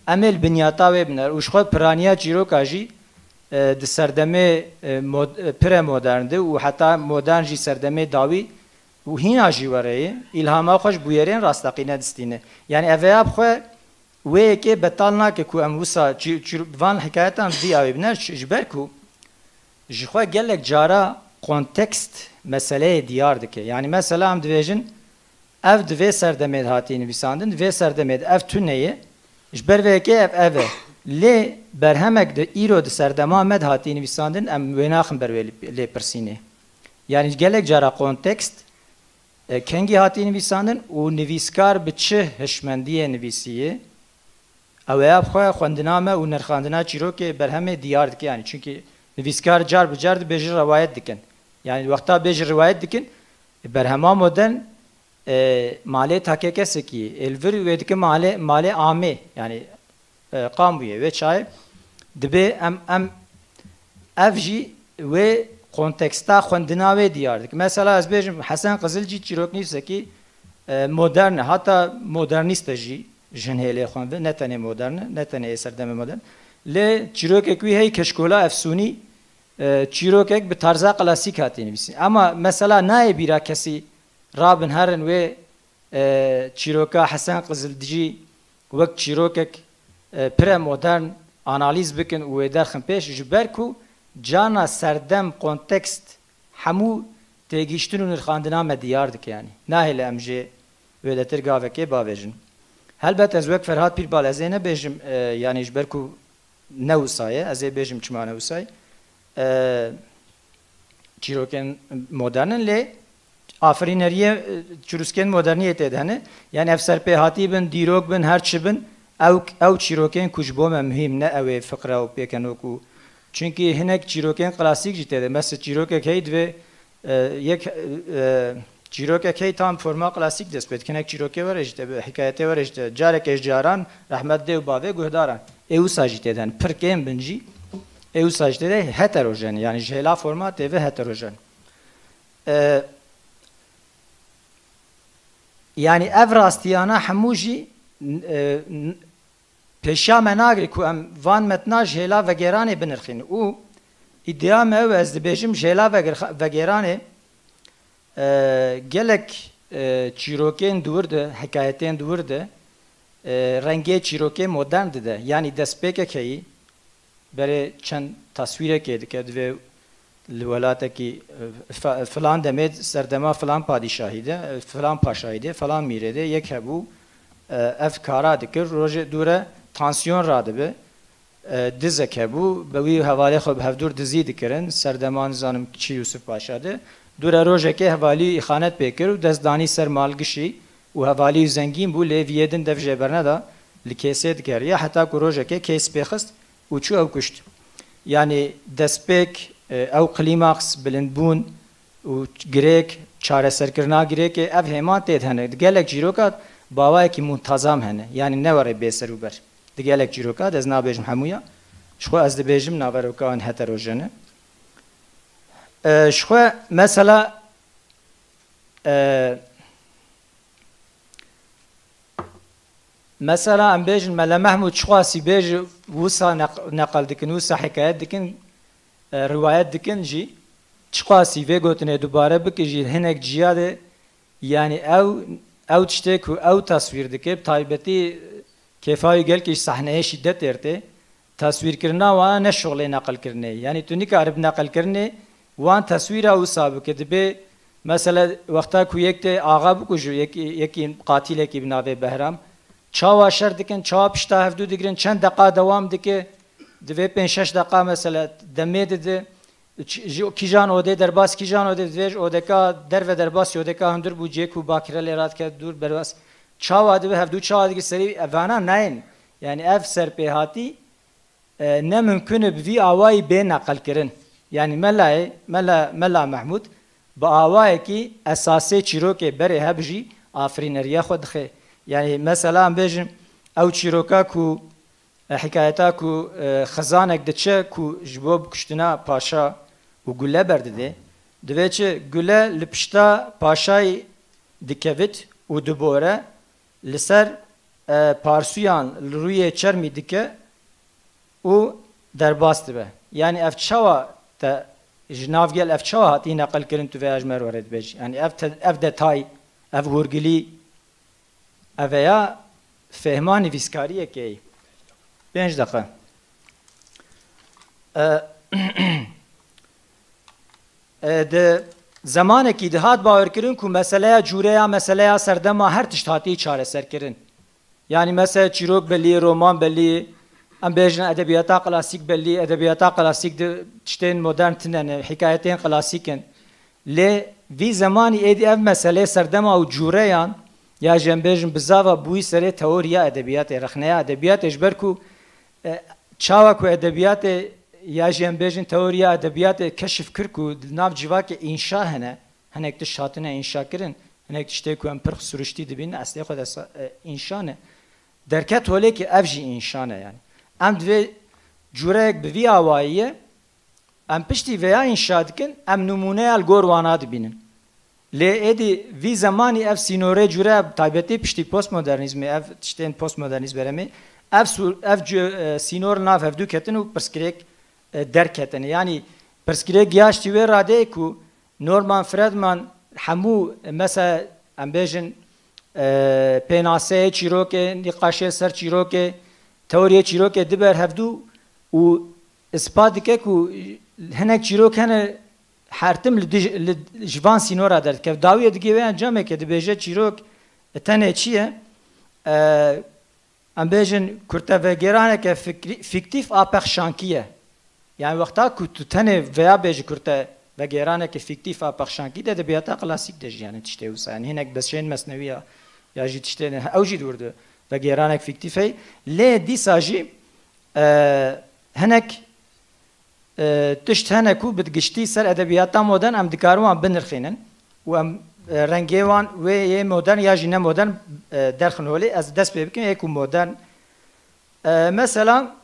em ê li binyata wê biner. Û ji xwe piraniya çîroka jî, e, di serdemê, e, mod-, e, premodern de û heta modern jî serdemê dawî û hîna jî wereyê îlhama xwe ji bûyerên rasteqîne distîne. Yanî ev ê bi xwe wê yekê betal nake ku em wisa çî-, çîr-, van hikayetan vî awê biner, ji ber ku ji xwe gelek cara kontekst meseleyê diyar dike. Yanî mesela em dibêjin, ev di vê serdemê de hatiye nivîsandin, di vê serdemê de ev tune ye, ji ber vê yekê ev ev e. Lê berhemek di îro di serdema me de hatiye nivîsandin, em wê naxin ber wê lê-, lêpirsînê. Yanî gelek cara kontekst, e, kengî hatiye nivîsandin û nivîskar bi çi hişmendiyê nivîsiye, ew ê bi xwe xwendina me û nirxandina çîrokê berhemê diyar dike. Yanî çunkî nivîskar car bi car dibêje rewayet dikin. Yanî wexta bêje rewayet dikin, berhema modern, e, malê take kesekî, ê li vir wê dike malê, malê amê, yanî, e, qambûye, wê çayê dibê em, em ev jî wê konteksta xwendina wê diyar dike. Mesela ez bêjim Hesen Qizilcî çîroknivîsekî, e, modern e, hata modernîst e jî jin hêlê xwe ve, ne tenê modern e, ne tenê ê serdemê modern. Lê çîrokek wî hey keşkola efsûnî, e, çîrokek bi tarza klasîk hatiye nivîsîn. Ama mesela nayê bîra kesî rabin herin wê, e, çîroka Hesen Qizilcî wek çîrokek, e, pire modern analîz bikin û wê derxin pêş, ji ber ku carna serdem, kontekst, hemû têgihiştin û nirxandina me diyar dike, yanî. Nahêle em jê wêdetir gavekê bavêjin. Helbet ez wek Ferhat Pîrbal ez ê nebêjim, e, yanî ji ber ku ne wisa ye, ez ê bêjim çima ne wisa ye. E, çîrokên modern in, lê afirîneriyê, e, çirûskên moderniyê tê de hene. Yanî ev serpêhatî bin, dîrok bin, her çi bin, ew, ew çîrokên ku ji bo me muhîm ne, ew ê fiqre û pêkenok û, çunkî hinek çîrokên klasîk jî tê de. Mesela çîrokek heyî divê, e, yek, e, çîrokek heyî tam forma klasîk dest pê dike. Hinek çîrokê were jî tê, hikayetê were jî tê. Careke ji caran rehmet dê û bavê guhdaran. Ê wisa jî tê de hene. Pir kêm bin jî. Ê wisa jî tê de heterojen. Yanî ji hêla forma tê ve heterojen. E, yanî ev rastiyana hemû jî, e, n-, pêşiya me nagire ku em van metna ji hêla vegêranê binirxînin. Û îdia me ew e, ez dibêjim ji hêla vegir-, vegêranê, e, gelek, e, çîrokên di wir de, hikayetên di wir de, e, rengê çîrokê modern dide. Yanî destpêkek heyî, berê çend taswîrekê dike, divê li welatekî, e, fa-, filan demê serdema filan padîşahî de, e, filan paşayî de, filan mîrê de yek hebû, e, ev kara dikir, rojê dûre tansiyon radibe, e, dizek hebû, bi wî hevalê xwe bi hevdûr dizî dikirin, serdema nizanim çi Yûsif Paşa de. Dûre rojekê hevalî îxanet pê kir û dest danî ser malgişî û hevalî zengîn bû, lê viyê din dev jê berneda, li kêsê digeriya, heta ku rojekê kês pê xist û çû ew kuşt. Yanî destpêk, e, ew klîmaks, bilindbûn û girêk, çareserkirina girêkê, ev hêman tê de hene. Di gelek çîroka bawayekî muntazam hene. Yanî ne were bê ser û ber. Di gelek çîroka de, ez nabêjim hemûya. Ji xwe ez dibêjim naveroka wan heterojen e. E, ji xwe mesela, e, mesela em bêjin Mele Mehmûd çiqasî bêje wisa neq-, neqil dikin, wisa hikayet dikin, e, riwayet dikin jî, çiqasî vê gotinê dubare bike jî hinek ciya de, yanî ew, ew tiştê ku ew taswîr dike, bi taybetî kêfa wî gelkî ji sahneyê şîdet êr tê, taswîrkirina wan ne şixulê neqilkirinê. Yanî tu nikaribî neqilkirinê wan taswîra wisa bike. Dibê mesela wexta ku yek tê axa bikuje, yek, yekî qatîlekî bi navê Behram, çawa şer dikin, çawa pişta hevdû digirin, çend deqa dewam dike, divê pênc şeş deqa mesela demê dide, ç-, ji kîjan odê derbas, kîjan odê divê ji odeka derve derbas, odeka hundir bû, cê ku bakire lê radike dûr derbas. Çawa dibe hevdû çawa digir serî, evana nayên. Yanî ev serpêhatî, e, ne mimkun e bi vî awayî bê neqilkirin. Yanî Melayê, Mela, Mela Mehmûd bi awayekî esasê çîrokê berê heb jî afirîneriya xwe dixe. Yanî mesela em bêjin ew çîroka ku, e, hikayeta ku, e, xizanek diçe ku ji bo kuştina paşa û gule berdide, divê çi gule li pişta paşayî dikevit û dibore, li ser, e, parsûyan li rûyê çermî dike û derbas dibe. Yanî ev çawa te Ji nav gel ev çawa hatî neqil kirin, tu vêya ji me re dibêjî? Yani ev te-, ev detay, ev hûrgilî, ev ya fehma nivîskariyekê ye. Pênc deqe. E, e, di zemanekî dihat bawerkirin ku meseleya cûreya, meseleya serdema her tişt hatî çareserkirin. Yani mesela çîrok belî, roman belî, em bêjin edebiyata klasîk belî, edebiyata klasîk di tiştên modern tine ne, hikayetên klasîk in. Lê vî zemanî êdî ev meselê serdema û cûreyan, ya jî em bêjin bizava bûyî serê teoriya edebiyatê, rexneya edebiyatê, ji ber ku, e, çawa ku edebiyatê ya jî em bêjin teoriya edebiyatê keşif kir ku di nav civakê înşa hene, hinek tişt hatine înşa kirin, hinek tiştê ku em pir siruştî dibînin, eslê xwe de sa-, e, înşa ne. Derket holê ki ev jî înşa ne yani. Em divê cûreyek bi vî awayî ye, em piştî vêya înşa dikin, em nimûneya li gor wana dibînin. Lê êdî vî zemanî ev sînorê cûre, bi taybetî piştî postmodernîzmê, ev tiştên postmodernîst beremê, ev sû-, ev cû-, e, sînor nav hevdû ketin û pirsgirêk, e, derketin. Yani pirsgirêk giyaştî wê radeyê ku Norman Friedman hemû, e, mesela em bêjin, e, pênaseyê çîrokê, nîqaşê ser çîrokê, teoriyê çîrokê diber hevdû û ispat dike ku hinek çîrok hene her tim li dij-, li, ji van sînora derdikeve. Dawiyê digê wê encameke dibêje çîrok tenê çi ye? E, em bêjin kurtevegêraneke fikrî-, fîktîf a pexşankî ye. Yani wexta ku tu tenê veya bêjî kurtevegêraneke fîktîf a pexşankî de edebiyata klasîk de jî yani tiştê wisa. Yani hinek beşên mesnewî ya, ya jî tiştê ne, ew jî di wir de vegêranek fîktîf heye. Lê dîsa jî, e, hinek, e, tişt hene ku bi giştî ser edebiyata modern em dikarin wan binirxînin û em, e, rengê wan wê yê modern ya jî ne modern, e, derxin holê. Ez dest pê bikim yê ku modern. E, mesela,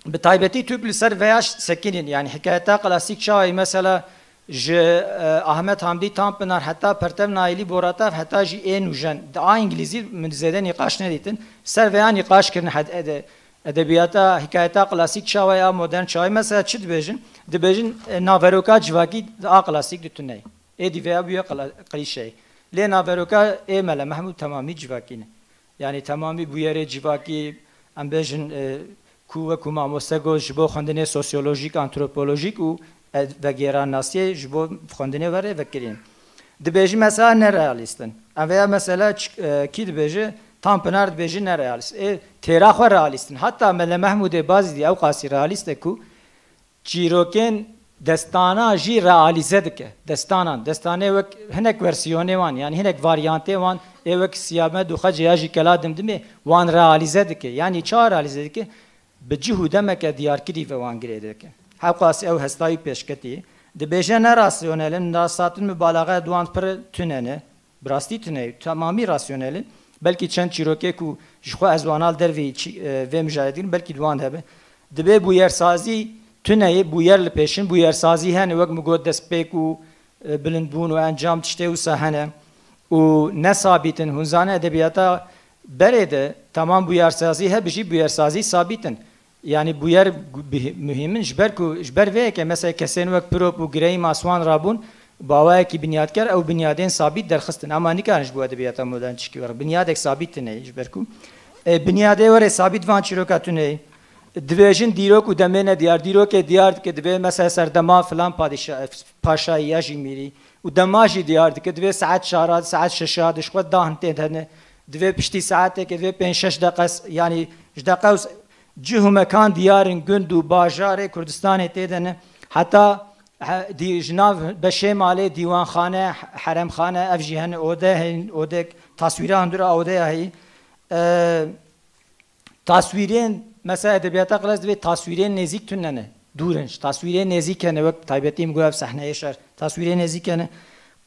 bi taybetî tu li ser veya sekinîn, yani hikayeta klasîk çawa ye, mesela ji, e, Ahmet Hamdî Tanpınar heta Pertev Nailî Boratav heta jî ê nûjen, di a îngilîzî min zêde nîqaş nedîtin, ser veya nîqaş kirin hed-, ede-, edebiyata, hikayeta klasîk çawa ye, a modern çawa ye, mesela çi dibêjin? Dibêjin, e, naveroka civakî di a klasîk de tune ye. Êdî veya bûye kla-, klîşeyê. Lê naveroka ê Mele Mehmûd temamî civakî ne. Yani temamî bûyerê civakî, em bêjin, e, ku wekû mamoste got, ji bo xwendinê sosyolojîk, antropolojîk û, e, vegêrannasiyê ji bo xwendinê were vekirîn. Dibêjî mesela nerealîst in. Em veya mesela ç-, e, kî dibêje, Tanpınar dibêje nerealîst. Ê têra xwe realîst in. Heta Mele Mehmûdê Bazîdî ew qasî realîst e ku çîrokên destana jî realîze dike. Destanan, destanê wek hinek versiyonê wan, yani hinek varyantê wan, ê wek Siyamed û Xecê ya jî Kela Dimdimê wan realîze dike. Yani çawa realîze dike? Bi cih û demeke diyarkirî ve wan girê dike. Hewqas ew hestayî pêşketî. Dibêje ne rasyonel in, rasatîn mubalaxe di wan pir tune ne. Bi rastî tune ye, temamî rasyonel in. Belkî çend çîrokê ku ji xwe ez wana li dervî çi-, e, vê mijarê digirim, belkî di wan de be. Dibê bûyersazî tune ye, bûyer li pêşin, bûyersazî hene, wek min got destpêk û, e, bilindbûn û encam tiştê wisa hene û ne sabît in. Hûn zanin edebiyata berê de temam bûyersazî hebe jî bûyersazî sabît in. Yani bûyer gu-, bih-, muhîm in, ji ber ku, ji ber vê yekê mesela kesên wek Prop û Graham a Swan rabûn, bi awayekî binyadker ew binyadên sabît derxistin. Ama nikarin ji bo edebiyata modern tişkî were. Binyadek sabît tune ye, ji ber ku, e, binyadê were sabît van çîroka tune ye. Dibêjin dîrok û demê nediyar. Dîrokê diyar dike, divê mesela serdema filan padîşa-, paşayî ya jî mîrî. Û dema jî diyar dike, divê saet çar a, saet şeş a, di ji xwe dahin tê de ne. Divê piştî saeteke, divê pênc şeş deqe, yani ji deqe û s-, cih û mekan diyar in, gund û bajarê Kurdistanê tê de ne. Heta he-, dî-, ji nav beşê malê, dîwanxane, he-, heremxane, ev jî hene, ode heyî, odek, taswîra hundir a odeya heyî. E, taswîrên, mesela edebiyata klasîk divê taswîrên nêzîk tune ne, dûr in. Taswîrên nêzîk hene, wek taybetî min got ev sehneyê şer. Taswîrê nêzîk hene.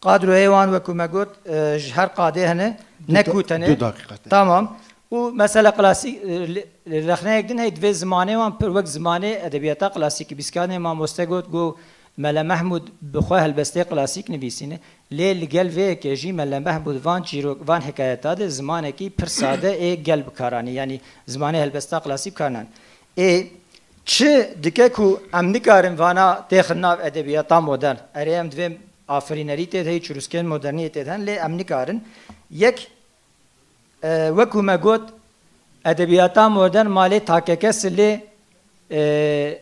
Kadroyê wan wekû me got, e, ji her qadê hene, ne ku tenê. Du dakika. Tamam. Û mesela klasîk, e, li, rexneyek din hey divê zimanê wan pir wek zimanê edebiyata klasîkî bîskanê mamoste got, got, Mele Mehmûd bi xwe helbestê klasîk nivîsîne. Lê li gel vê yekê jî Mele Mehmûd van çîrok, van hikayeta de zimanekî pir sade ê gel bikaranî. Yanî zimanê helbesta klasîk bikaranî. Ê Çi dike ku em nikarin vana têxin nav edebiyata modern? Erê, em divê afirînerî tê de hî, çirûskên moderniyê tê de hene, lê em nikarin. Yek, e, wekû me got, edebiyata modern malê takekes e, lê, e,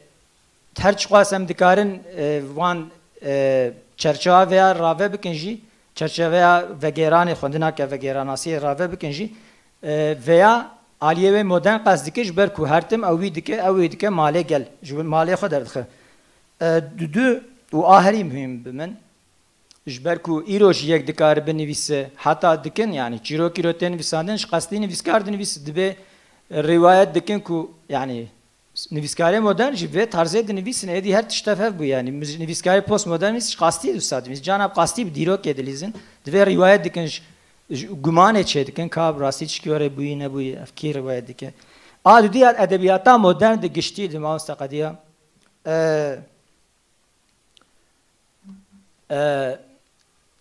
her çiqas em dikarin, e, van, e, çerçeveya rave bikin jî, çerçeveya vegêranê, xwendina ke vegêranasiyê rave bikin jî, e, veya aliyê wê modern qas dike, ji ber ku her tim ew wî dike, ew wî dike, malê gel, ji malê xwe derdixe. E, du, du û a herî muhîm bi min, ji ber ku îro jî yek dikare binivîse, heta dikin, yanî çîrok îro tê nivîsandin, ji qestî nivîskar dinivîse, dibê rîwayet dikin ku, yanî, nivîskarê modern jî vê tarzê dinivîsin, êdî her tişt tev hev bû, yanî, nivîskarê postmodern jî ji qestî wisa dinivîsin, cana bi qestî bi dîrokê dilîzin, divê rîwayet dikin, ji, ji gumanê çê dikin, ka bi rastî tişkî were bûyî nebûyî, ev kî rîwayet dike. A dudiya edebiyata modern di giştî di mamoste qediya, e, E,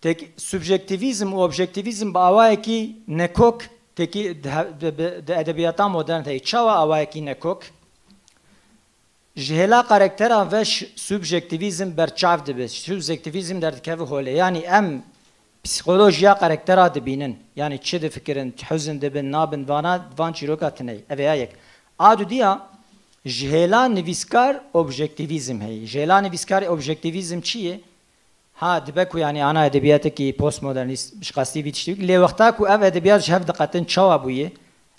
tek-, subjektivîzm û objektivîzm bi awayekî nekok tekî di he-, di, bi, di edebiyata modern heye. Çawa awayekî nekok? Ji hêla karakteran ve ş-, subjektivîzm berçav dibe. Subjektivîzm derdikeve holê. Yanî em psîkolojiya karaktera dibînin. Yanî çi difikirin, huzin dibin, nabin, vana, van çîroka tune ye. Ev ya yek. A dudiya, ji hêla nivîskar objektivîzm heye. Ji hêla nivîskar objektivîzm çi ye? Ha, dibe ku, yanî, ana edebiyatekî postmodernîst, ji qestî vî tiştî bik. Lê wexta ku ev edebiyat ji hev diqetin, çawa bûye?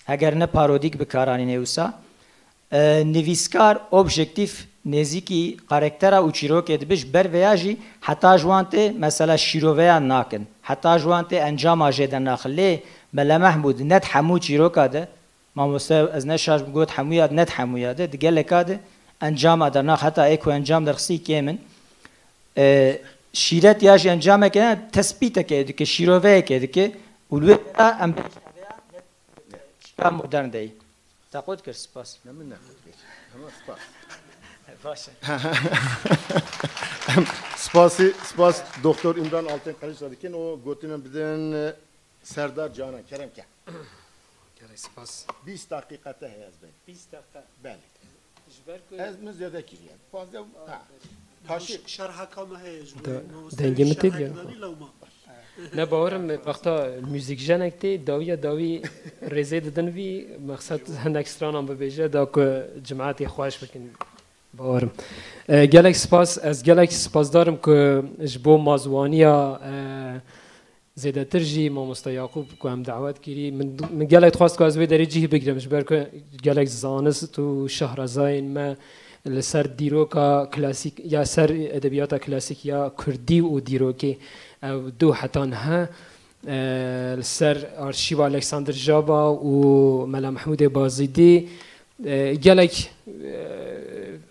Heger ne parodîk bi kar anîne wisa, e, nivîskar objektîf nêzîkî karaktera û çîrokê dibe, ji ber vêya jî heta ji wan tê mesela şîroveya nakin, heta ji wan tê encama jê dernaxin. Lê Mele Mehmûd ne di hemû çîroka de, mamoste, ez ne şaş bim, got hemûya de, ne di hemûya de, di geleka de encama dernax, heta ê ku encam derxistî kêm in. E, şîret ya jî encameke ne, tespîteke dike, şîroveyeke dike û li wê de em şîra modern de yî. Te qut kir, spas. Ne min ne qut kir. Ama spas. Baş e. Spasî, spas Doktor Îmran Altın Kılıç dikin, o gotinên bidin, e, Serdar Canan, kerem ke. Gelek spas. Bîst deqîqe te heye ez bêm. Bîst deqîqe. Belê. Ji ber ku ez min zêde kiriye. Pazdeh, ha. Paşê. Şerheka me heye ji bo De-, mamoste dengê min tê şerhek diye. Danî lewma. Ne bawerim, wexta muzîkjenek tê, dawiya dawî rêzê didin vî, mexsed hinek stranan bibêje, da ku cemaetê xweş bikin. Bawerim. E, gelek spas, ez gelek spasdar im ku ji bo mazwaniya, e, zêdetir jî mamoste Yaqûb ku em dawet kirî, min, min gelek dixwest ku ez wê derê cih bigirim, ji ber ku gelek zanist û şahrezayên me li ser dîroka klasîk, ya ser edebiyata klasîk ya kurdî û dîrokê ew du heta niha, e, li ser arşîva Alexander Jaba û Mela Mehmûdê Bazîdî, e, gelek, e,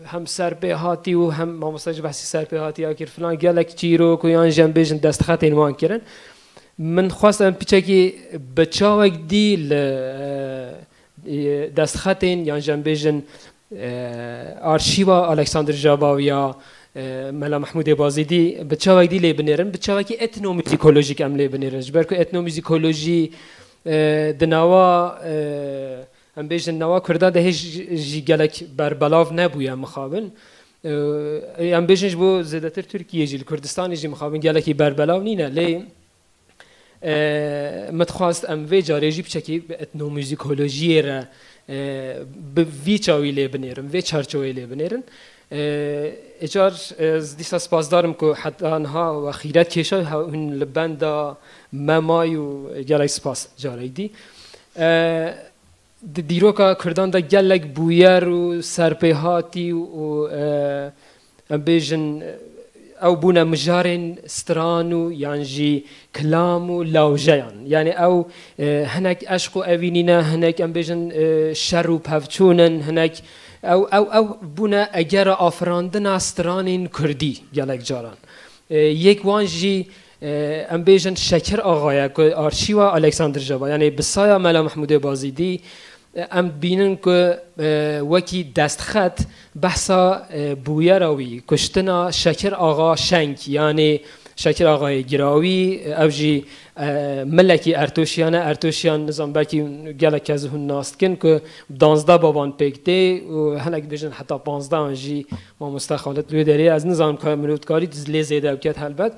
hem serpêhatî û hem mamoste jî behsî serpêhatiya kir filan, gelek çîrok û yan jî em bêjin destxetên wan kirin. Min xwest em piçekî bi çawek dî li, e, e, destxetên yan jî em bêjin, e, arşîva Alexander Jaba û ya, e, Mela Mehmûdê Bazîdî bi çawek dî lê binêrin, bi çawekî etnomuzîkolojîk em lê binêrin. Ji ber ku etnomuzîkolojî, e, di nava, e, em bêjin nava Kurdan de hêj jî gelek berbelav nebûye mixabin. E, em bêjin ji bo zêdetir Tirkiyê jî, li Kurdistanê jî mixabin gelekî berbelav nîne. Lê, e, min dixwast em vê carê jî piçekî bi etnomuzîkolojiyê re, e, bi vî çawî lê binêrin, vê çarçeweyê lê binêrin. E, Îcar, e, ez dîsa spasdar im ku heta niha we xîret kêşa, ha, hûn li benda me may û gelek spas carek dî. E, Di dîroka Kurdan de gelek bûyer û serpêhatî û, e, em bêjin, ew bûne mijarên stran û yan jî kilam û lawjeyan. Yanî ew, e, hinek eşq û evînî ne, hinek em bêjin, e, şer û pevçûn in, hinek ew, ew, ew bûne egera afirandina stranên kurdî gelek caran. E, yek wan jî, e, em bêjin Şekir Axa ye ku arşîva Alexander Jaba, yanî bi saya Mela Mehmûdê Bazîdî, e, em dibînin ku, e, wekî destxet behsa, e, bûyera wî, kuştina Şekir Axa Şeng, yanî Şekir Axayê Girawî, ew jî, e, milekî Ertoşiyan e. Ertoşiyan, nizam, belkî gelek kes hûn nas dikin ku bi danzdeh baban pêk tê û hinek dibêjin heta panzdehan jî mamoste Xalid li wê derê. Ez nizanim ka mirov dikarî lê zêde biket helbet.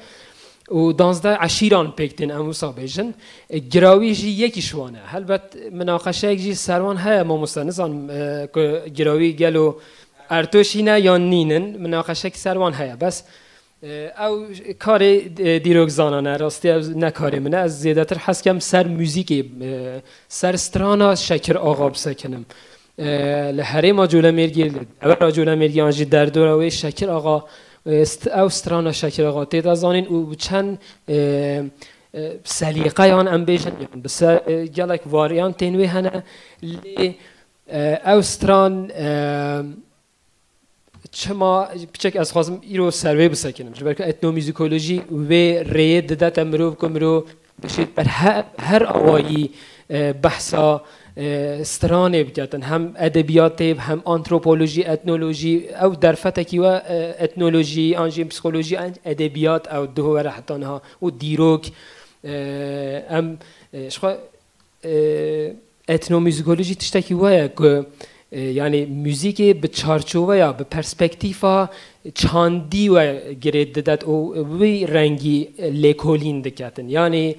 Û danzdeh eşîran pêk tên, em wisa bêjin. E, Girawî jî yekî ji wan e. Helbet minaqeşeyek jî ser wan heye mamoste. Nizanim, e, ku Girawî gelo Ertoşî ne yan nînin. Minaqeşek ser wan heye. Bes Ew karê, e, dîrokzanan e, rastî ew ne karê min e. Ez zêdetir hez kem ser muzîkê, e, ser strana Şekir Axa bisekinim. E, li herêma Colemêrgê, li devera Colemêrgê an jî derdora wê Şekir Axa, e, st-, ew strana Şekir Axa tê de zanîn û bi çend, e, e, selîqeyan em bêjin, yan bi se-, e, gelek varyantên wê hene, lê, e, ew stran, e, Çima piçek ez xwazim îro ser wê bisekinim? Ji ber ku etnomuzîkolojî wê rêyê dide te mirov ku mirov bişêt ber he-, her awayî, e, behsa, e, stranê biketin. Hem edebiyatê, hem antropolojî, etnolojî, ew derfetekî we, e, etnolojî, an jî psîkolojî, an edebiyat, ew duh were heta niha û dîrok. E, em, e, ji xwe e, etnomuzîkolojî tiştekî we ye ku, e, yanî muzîkê bi çarçoveya, bi perspektîfa çandî we girê didet û wî rengî lêkolîn diketin. Yanî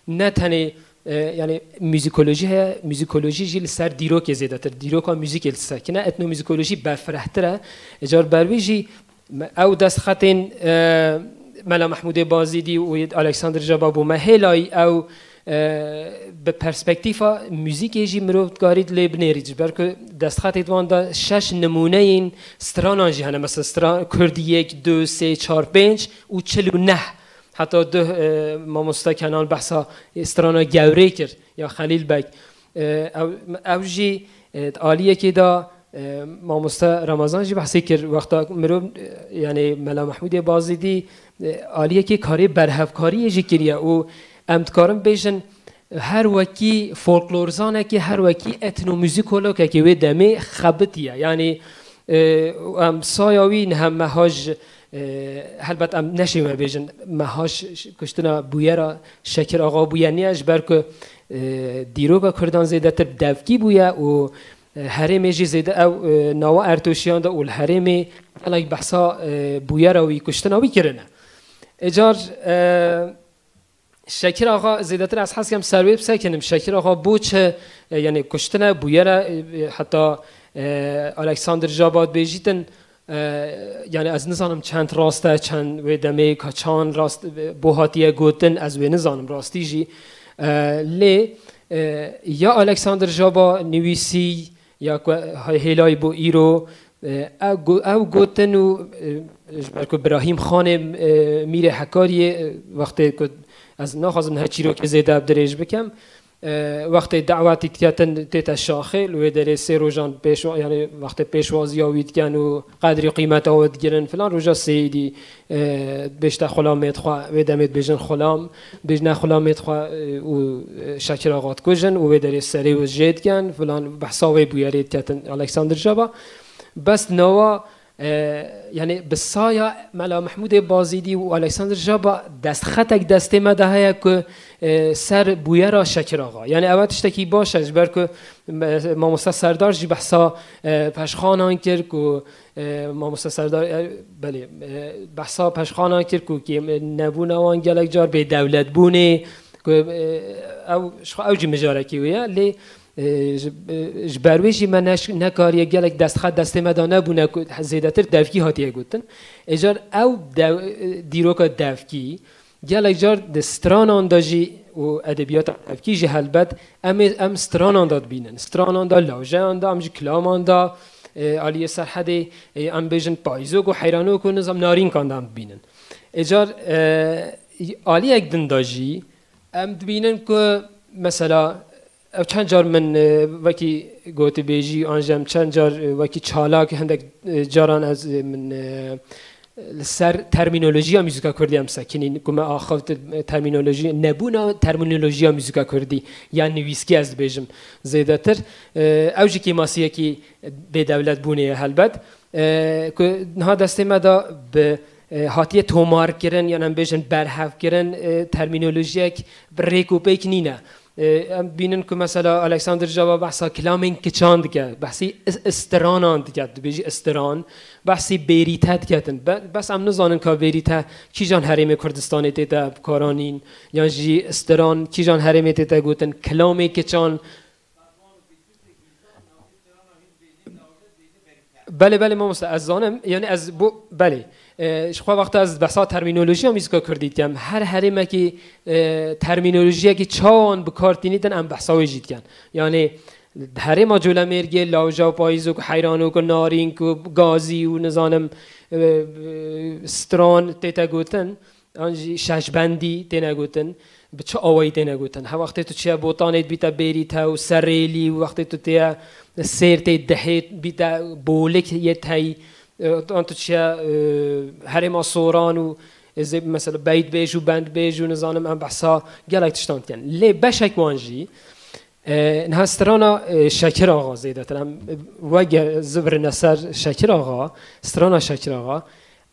ne tenê, e, yanî muzîkolojî heye, muzîkolojî jî li ser dîrokê zêdetir, dîroka muzîkê li sekine, etnomuzîkolojî berfirehtir e. Car ber wî jî Me-, ew destxetên, e, Mela Mehmûdê Bazîdî û Alexander Jaba bû. Me hêlayî ew, e, bi perspektîfa muzîkê jî mirov dikarî lê binêrî. Ji ber ku destxetê di wan de şeş nimûneyên stranan jî hene. Mesela stran, Kurdî yek, du, sê, çar, pênc û çil û neh. Heta duh, e, mamoste Kenan behsa strana Gewrê kir ya Xelîl Beg. E, ew, ew jî, e, di aliyekê de, e, mamoste Ramazan jî behsê kir, wexta mirov, e, yanî Mela Mehmûdê Bazîdî, e, aliyekê karê berhevkariyê jî kiriye û em dikarin bêjin, her wekî folklorzanekê, her wekî etnomuzîkologekê wê demê xebitiye. Yanî, e, em saya wî niha meha ji, e, helbet em neşê me bêjin, meha ş-, ş-, kuştina bûyera Şekir Axa bûye niye, ji ber ku, e, dîroka Kurdan zêdetir devkî bûye û, e, herêmê jî zêde ew, e, nava Ertoşiyan de û li herêmê gelek behsa, e, bûyera wî, kuştina wî kirine. Êcar, e, Şekir Axa zêdetir ez hez kem ser wê bisekinim. Şekir Axa bo çi, e, yanî kuştine, bûyera, e, heta, e, Alexander Jaba dibêjîtin, e, yanî ez nizanim çend rast e, çend wê demê ka çand rast, e, bo hatiye gotin, ez wê nizanim rastî jî. E, lê, e, ya Alexander Jaba nivîsî, ya ku hêlayî bo îro, e, ew go-, ew gotin û, e, ji ber ku Birahîm Xanê, e, Mîrê Hekariyê, e, wextê ku ez naxwazim niha çîrokê zêde dirêj bikim, e, wextê dawetî diketin tête şaxê, li wê derê sê rojan pêşwa-, yanî wextê pêşwaziya wî dikin û qedrî qîmeta wî digirin filan, roja sêyî dî, e, bêjte xulamê xwe, wê demê dibêjin xulam, bêjne xulamê xwe, e, û, e, Şekir Axa dikujin û wê derê serê wî jê dikin filan, behsa wê bûyerê diketin Alexander Jaba. Bes nawa, e, yanî bi saya Mela Mehmûdê Bazîdî û Alexander Jaba destxetek destê me de heye ku, e, ser bûyera Şekir Axa. Yanî ew tiştekî baş e, ji ber ku me-, mamoste Serdar jî behsa, e, peşxanan kir ku, e, mamoste Serdar, e, belê, e, behsa peşxanan kir ku kêm, e, nebûna wan gelek car bêdewletbûnê, ku, e, ew, ji xwe ew jî mijarekî wê ye, lê, e, ji, e, ji ber wê jî me neş-, nekariye gelek destxet destê me de nebûne ku zêdetir devkî hatiye gotin. Êcar ew dev-, e, dîroka devkî, gelek car di stranan de jî û edebiyata devkî jî helbet em ê, em stranan de dibînin. Stranan de, lawjeyan de, em ji kilaman de, e, aliyê Serhedê, e, em bêjin payizok û heyranok û nizam narînkan de em dibînin. Êcar, e, aliyek din de jî em dibînin ku mesela ev çend car min, e, wekî gotibêjî an jî em çend car, e, wekî çalak hindek, e, caran ez, e, min, e, li ser termînolojiya muzîka kurdî em sekinîn, ku me axivt, e, termînolojî, nebûna termînolojiya muzîka kurdî yan nivîskî ez dibêjim zêdetir. E, ew jî kêmasiyekî bêdewletbûnê ye helbet. E, ku niha destê me de bi e, hatiye tomarkirin, yan em bêjin berhevkirin, e, termînolojiyek bi rêk û pêk nîne. E, em bînin ku mesela Alexander Java behsa kilamên kiçan dike, behsî is-, istiranan dike, dibêjî istiran, behsî bêrîte diketin. Be-, bes em nizanin ka bêrîte kîjan herêmê Kurdistanê tê de bikaranîn, yan jî istiran kîjan herêmê tê de gotin, kilamê kiçan. Belê, belê mamoste, ez zanim, yani ez bu, belê. E, ji xwe wexta ez behsa termînolojiya muzîka kurdî dikem, her herêmekî, e, termînolojiyekî çawan bi kar tînî din em behsa wê jî dikin. Yani herêma Colemêrgê, lawja û payîz û ku heyran û ku narîn ku gazî û nizanim, e, e, stran tê te gotin, an jî şeşbendî têne gotin, bi çi awayî têne gotin? He wextê tu çiye Botanê dibîte bêrîte û serêlî û wextê tu têye sêrtê dihê dibîte bolik yê tey, e, an tu çiye, e, herêma Soran û, e, zê-, mesela beytbêj û bendbêj û nizanim em behsa gelek tiştan dikin. Lê beşek wan jî, e, niha strana, e, Şekir Axa zêdetir. Em, e, wege zivirine ser Şekir Axa, strana Şekir Axa.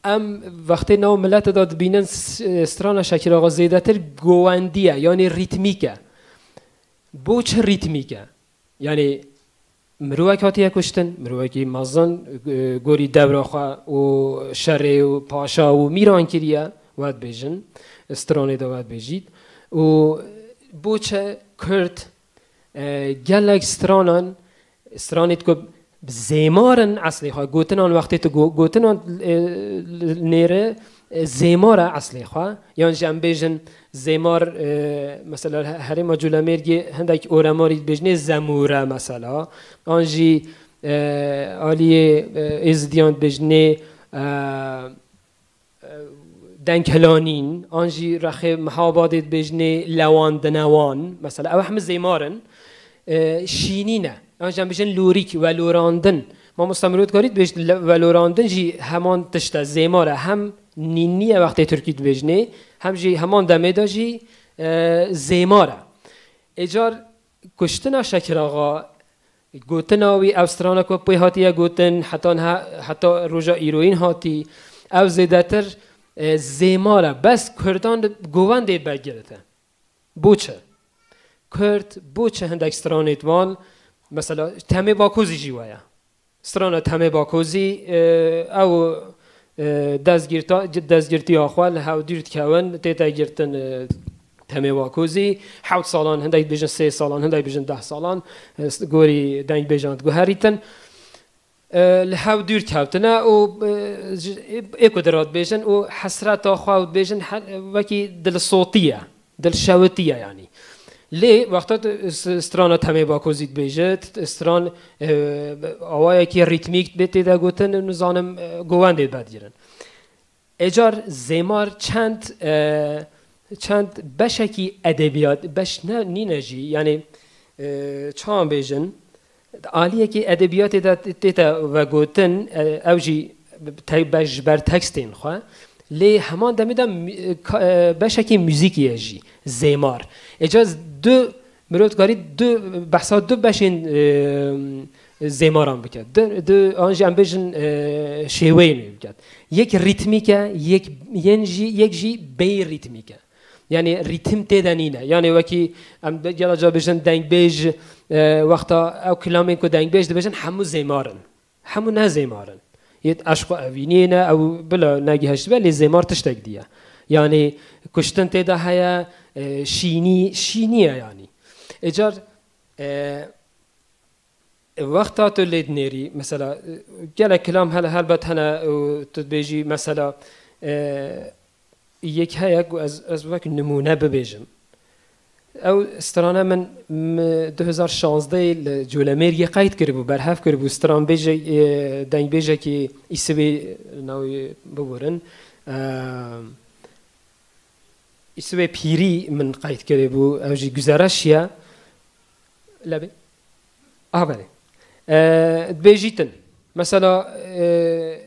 Em wextê nav milete de dibînin s-, strana Şekir Axa zêdetir govendî ye, yanî rîtmîk e. Bo çi rîtmîk e? Yanî mirovek hatiye kuştin, mirovekî mezin, e, gorî dewra xwe û şerê û paşa û mîran kiriye, we dibêjin, stranê de we dibêjît. Û bo çi Kurd, e, gelek stranan, stranê ku zêmar in eslê xwe, gotinan wextê tu go-, gotinan, e, nêre, e, zêmar e eslê xwe. Yan jî em bêjin zêmar, e, mesela he-, herêma Colemêrgê hindek oremarî dibêjinê zemûre mesela. An jî, e, aliyê, e, êzidiyan dibêjinê, e, denghilanîn, an jî rexê Mihabadê dibêjinê lewandinewan, mesela ew hemû zêmar in, e, şînî ne. An jî em bêjin lûrîk, welorandin. Mamosta mirov dikarî dibêjit le-, welorandin jî heman tişt e, zêmar e. Hem nînî ye wextê tirkî dibêjinê, hem jî heman demê de jî, e, zêmar e. Êcar kuştina Şekir Axa, gotina wî, ev strana ku pê hatiye gotin, heta niha, heta roja îroyîn hatî, ew zêdetir, e, zêmar e. Bes Kurdan li govendê vegirite. Bo çi? Kurd bo çi hindek stranê wan, mesela Temê Bakozî jî waya. Strana Temê Bakozî, e, ew, e, destgirta-, destgirtiya xwe li hev dûr dikewin, tête girtin, e, Temê Bakozî. Hewt salan, hindek dibêjin sê salan, hindek dibêjin deh salan, e, s-, gorî dengbêjan diguherîtin. E, li hev dûr kewtine û, e, ji, ê, ê ku di re dibêjin û hesreta xwe û dibêjin he-, wekî dilsotî ye. Dilşewitî ye yanî. Lê wexta tu s-, strana Temê Bakozî dibêje, t-, stran, e, awayekî rîtmîk bê tê de gotin, nizanim, e, govendê vedigirin. Êcar zêmar çend, e, çend beşekî edebiyat, beş ne, nîne jî, yanî, e, çawan bêjin, aliyekî edebiyatê de tê te vegotin, e, ew jî te-, be-, ji ber tekstên xwe. Lê heman demê de mü-, ka-, e, beşekî muzîkî ye jî, zêmar. Êca z-, du, mirov dikarî du, behsa du beşên, e, zêmaran bike. Du, du, an jî em bêjin, e, şêweyên wê biket. Yek rîtmîk e, yek, yên jî, yek jî bêrîtmîk e. Yanî rîtim tê de nîne. Yanî wekî em de gela ca bêjin dengbêj, e, wexta ew kilamên ku dengbêj dibêjin hemû zêmar in. Hemû ne zêmar in. Yê eşq û evîniyê ne, ew bila negihiştibe, lê zêmar tiştek dî ye. Yanî kuştin tê de heye, e, şînî, şînî ye yanî. Êcar, e, wexta tu lê dinêrî, mesela, e, gelek kilam hel-, helbet hene û tu dibêjî, mesela, e, yek heye ku ez, ez wek nimûne bibêjim. Ew strane min, min du hezar şazdeh li Colemêrgê qeyd kiribû, berhev kiribû, stranbêje-, e, dengbêjekî Îsivê navê biborin. E, Îsivê Pîrî min qeyd kiribû, ew jî Güzereş ye. Lebê? Ah, belê. E, dibêjîtin. Mesela, e,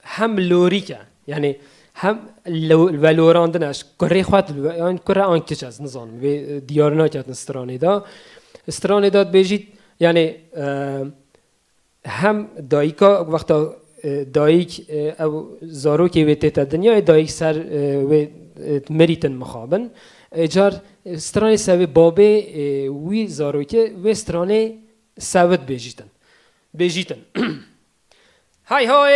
hem lorîk e, yanî hem lo-, velorandin e, ji kurê xwe di-, yan kure an kiç ez nizanim, vê, e, diyar naketin stranê de. Stranê de dibêjît, yanî, e, hem dayika wexta e, dayik, e, ew zarokê wê tête dinyayê, dayik ser, e, wê, e, mirîtin mixabin. E, car, e, stranê ser wê babê, e, wî zarokê wê stranê sewit bêjîtin. Bêjîtin. Hay hay,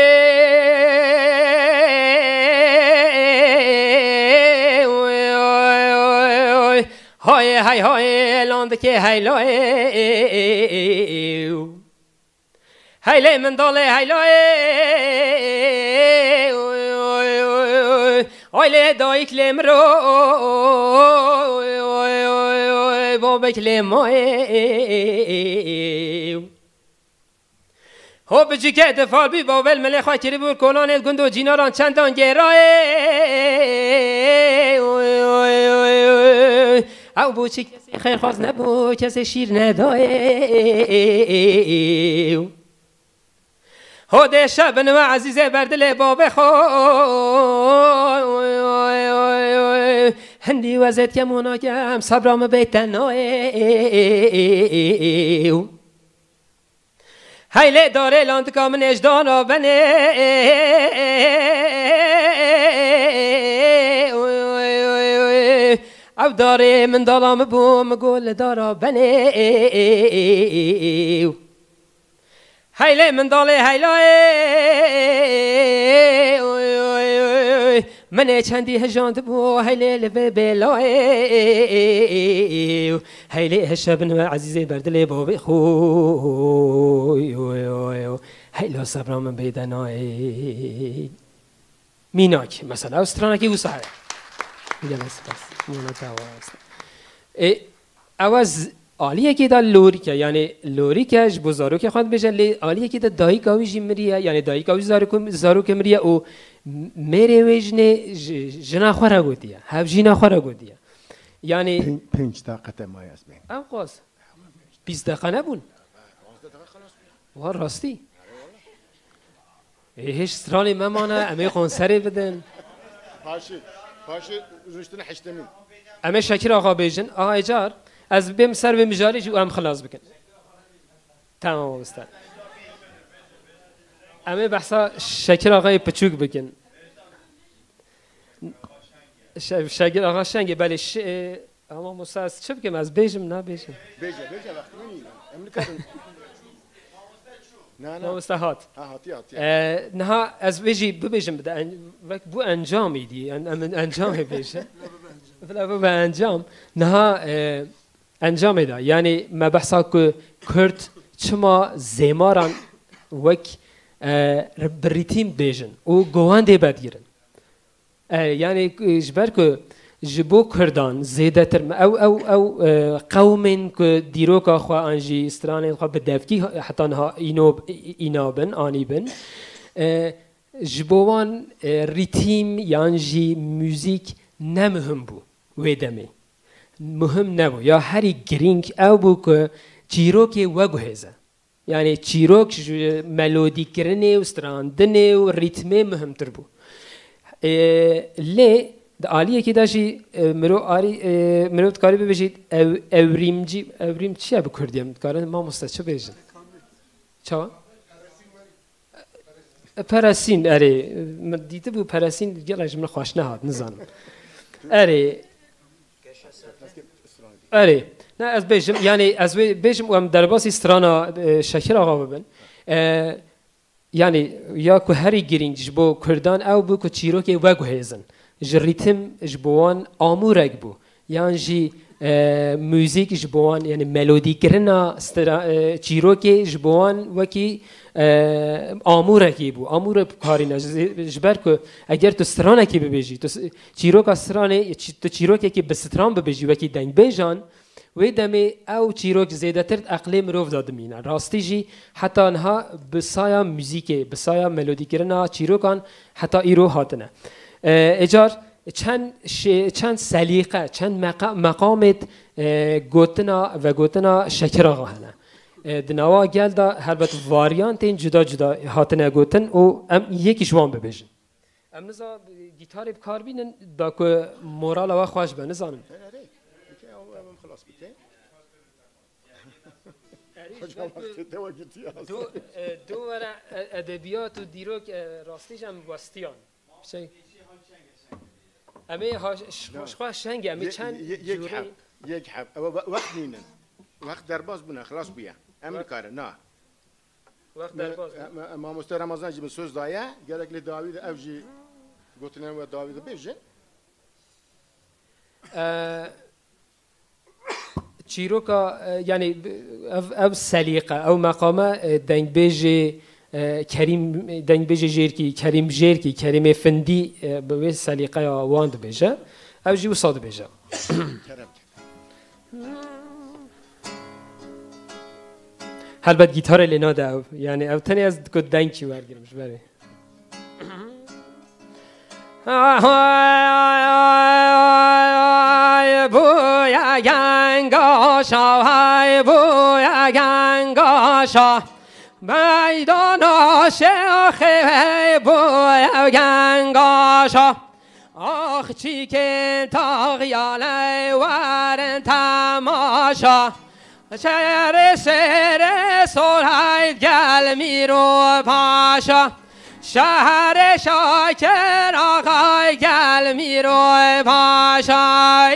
hay hay hay, landikê heylayê. Heylê min dalê heylayê. Oy, oy, oy, oy. Oy lê dayik lê miro. Oy, oy, oy, oy. Babek lê mayê. Ho bicike di fal bî bavel milê xwe kiribû kolanê gund û cînaran çendan gêrayê. Oy, oy, oy, oy. Ew bû çi kesê xêrxwaz nebû, kesê şîr nedayê. Ho dê şebin we ezîzê berdilê babê xwe. Hindî wezêt kem û nakem sebra min bê tenayê. Hey lê darê landika min êjdana benê. Ew darê min dala min bû, min got li dara benê. Heylê min dalê heylayê. Oy, oy, oy. Min ê çendî hejandibû, heylê li vê bêlayê. Heylê hişebin we ezîzê berdilê bavê xwe. Oy, oy, oy, oy. Heyla sebra min bêde nayê. Mînak, mesela, ew stranekî wisa heye. Gelek spas. Mona te wa rast. E, ew ez aliyekê de lorîk e, yani lorîk e ji bo zarokê xwe dibêje, lê aliyekê de dayika wî jî miriye, yani dayika wî zarok-, zarokê miriye û mêrê wê jinê ji-, jina xwe re gotiye, hevjîna xwe re gotiye. Yani Pên-, pênc deqe te maye ez bên. Ew qas. Bîst deqa nebûn. Wa rastî. Ê, hêj stranê me mane, em ê konserê bidin. Paşê, paşê rûniştine heştemîn. Em ê Şekir Axa bêjin. Aha, ecar. Ez bêm ser vê mijarê jî û em xilas bikin. Tamam, usta. Em ê behsa Şekir Axayê piçûk bikin. Şe-, Şekir Axa Şengê, belê, şi-, e, Ama Musa, ez çi bikim? Ez bêjim, nabêjim? Bêje, bêje, wextî min nîne. Em nikarin. Na, na. Mamoste hat. Ha, hatiye, hatiye. Ee, niha ez vê jî bibêjim, bi de en-, wek bu encamî dî. En-, em encamê bêjin. Bila bibe encam. Niha, e, encamê de. Yani me behsa ku Kurd çima zêmaran wek, e, bi rîtîm bêjin û govendê bedigirin. E, yani, e, ji ber ku ji bo Kurdan zêdetir me, ew, ew, ew, e, qewmên ku dîroka xwe an jî stranên xwe bi devkî heta niha îno-, î-, îna bin, anî bin, e, ji bo wan, e, rîtîm yan jî muzîk ne muhim bû wê demê. Muhim nebû. Ya herî girîng ew bû ku çîrokê veguhêze. Yani çîrok ji melodîkirinê û strandinê û rîtmê muhimtir bû. Ê, lê di aliyekî de jî, e, mirov arî, e, mirov dikarî bibêjî ew-, ewrîmcî, ewrîm çi ye bi kurdî? Em dikarin mamoste çi bêjin? Çawa? E, peresîn, erê, min dîtibû peresîn gelek ji min xweş nehat, nizanim. Erê, Erê, ne ez bêjim, yani ez wê bêjim û em derbasî strana, e, Şekir Axa bibin. E, yani ya ku herî girîng ji bo Kurdan ew bû ku çîrokê veguhêzin. Ji rîtim ji bo wan amûrek bû. Yan jî, e, muzîk ji bo wan, yani melodîkirina stra-, e, çîrokê ji bo wan wekî, e, amûrekî bû. Amûrek bikarîne. Ji, ji ber ku eger tu stranekî bibêjî, tu s-, çîroka stranê, çi-, tu çîrokekî bi stran bibêjî wekî dengbêjan, wê demê ew çîrok zêdetir di eqlê mirov de dimîne. Rastî jî heta niha bi saya muzîkê, bi saya melodîkirina çîrokan heta îro hatine. E, êcar çend şê-, çend selîqe, çend meqa-, meqamêt, e, gotina, vegotina Şekir Axa hene. E, di nava gel de helbet varyantên cuda cuda hatine gotin û em yekî ji wan bibêjin. Em niza gîtarê bi kar bînin, da ku morala we xweş be, nizanim. Erê, erê. Bike, ew, ew, em xilas bike. Hocam, wextê te we gîtiya. Du, e, du were, e, edebiyat û dîrok, e, rastî jî em westiyan. Şey, em ê ha-, ş-, Ya. Xweşxwa şeng e, em ê Ye-, çend ye-, yek cûrê heb, yek heb. Ew we-, wext nînin. Wext derbas bûne, xilas bûye. Em Wext nikarin, na. Wext Me-, derbas bû. me-, me-, mamoste Ramazan jî min söz daye, gerek lê dawî de ev jî gotinên we dawî de bêjin. E, çîroka, e, yanî, ev, ev selîqe, ew meqame, e, dengbêjê, e, Kerîm, dengbêjê Jêrkî, Kerîm Jêrkî, Kerîmê Findî, e, bi wê selîqeya wan dibêje. Ew jî wisa dibêje. Kerem. Helbet gîtarê lê nade ew. Yanî ew tenê ez ku dengkî wergirim ji berê. Ay, bûye gengaşa, ay, bûye gengaşa. Meydana şêxê, hey, bûye gengaşa. Ax çîkên taxya ley werin temaşa. Şêrê şêrê soray gel mîro paşa. Şehrê şakir axay gel mîro paşay.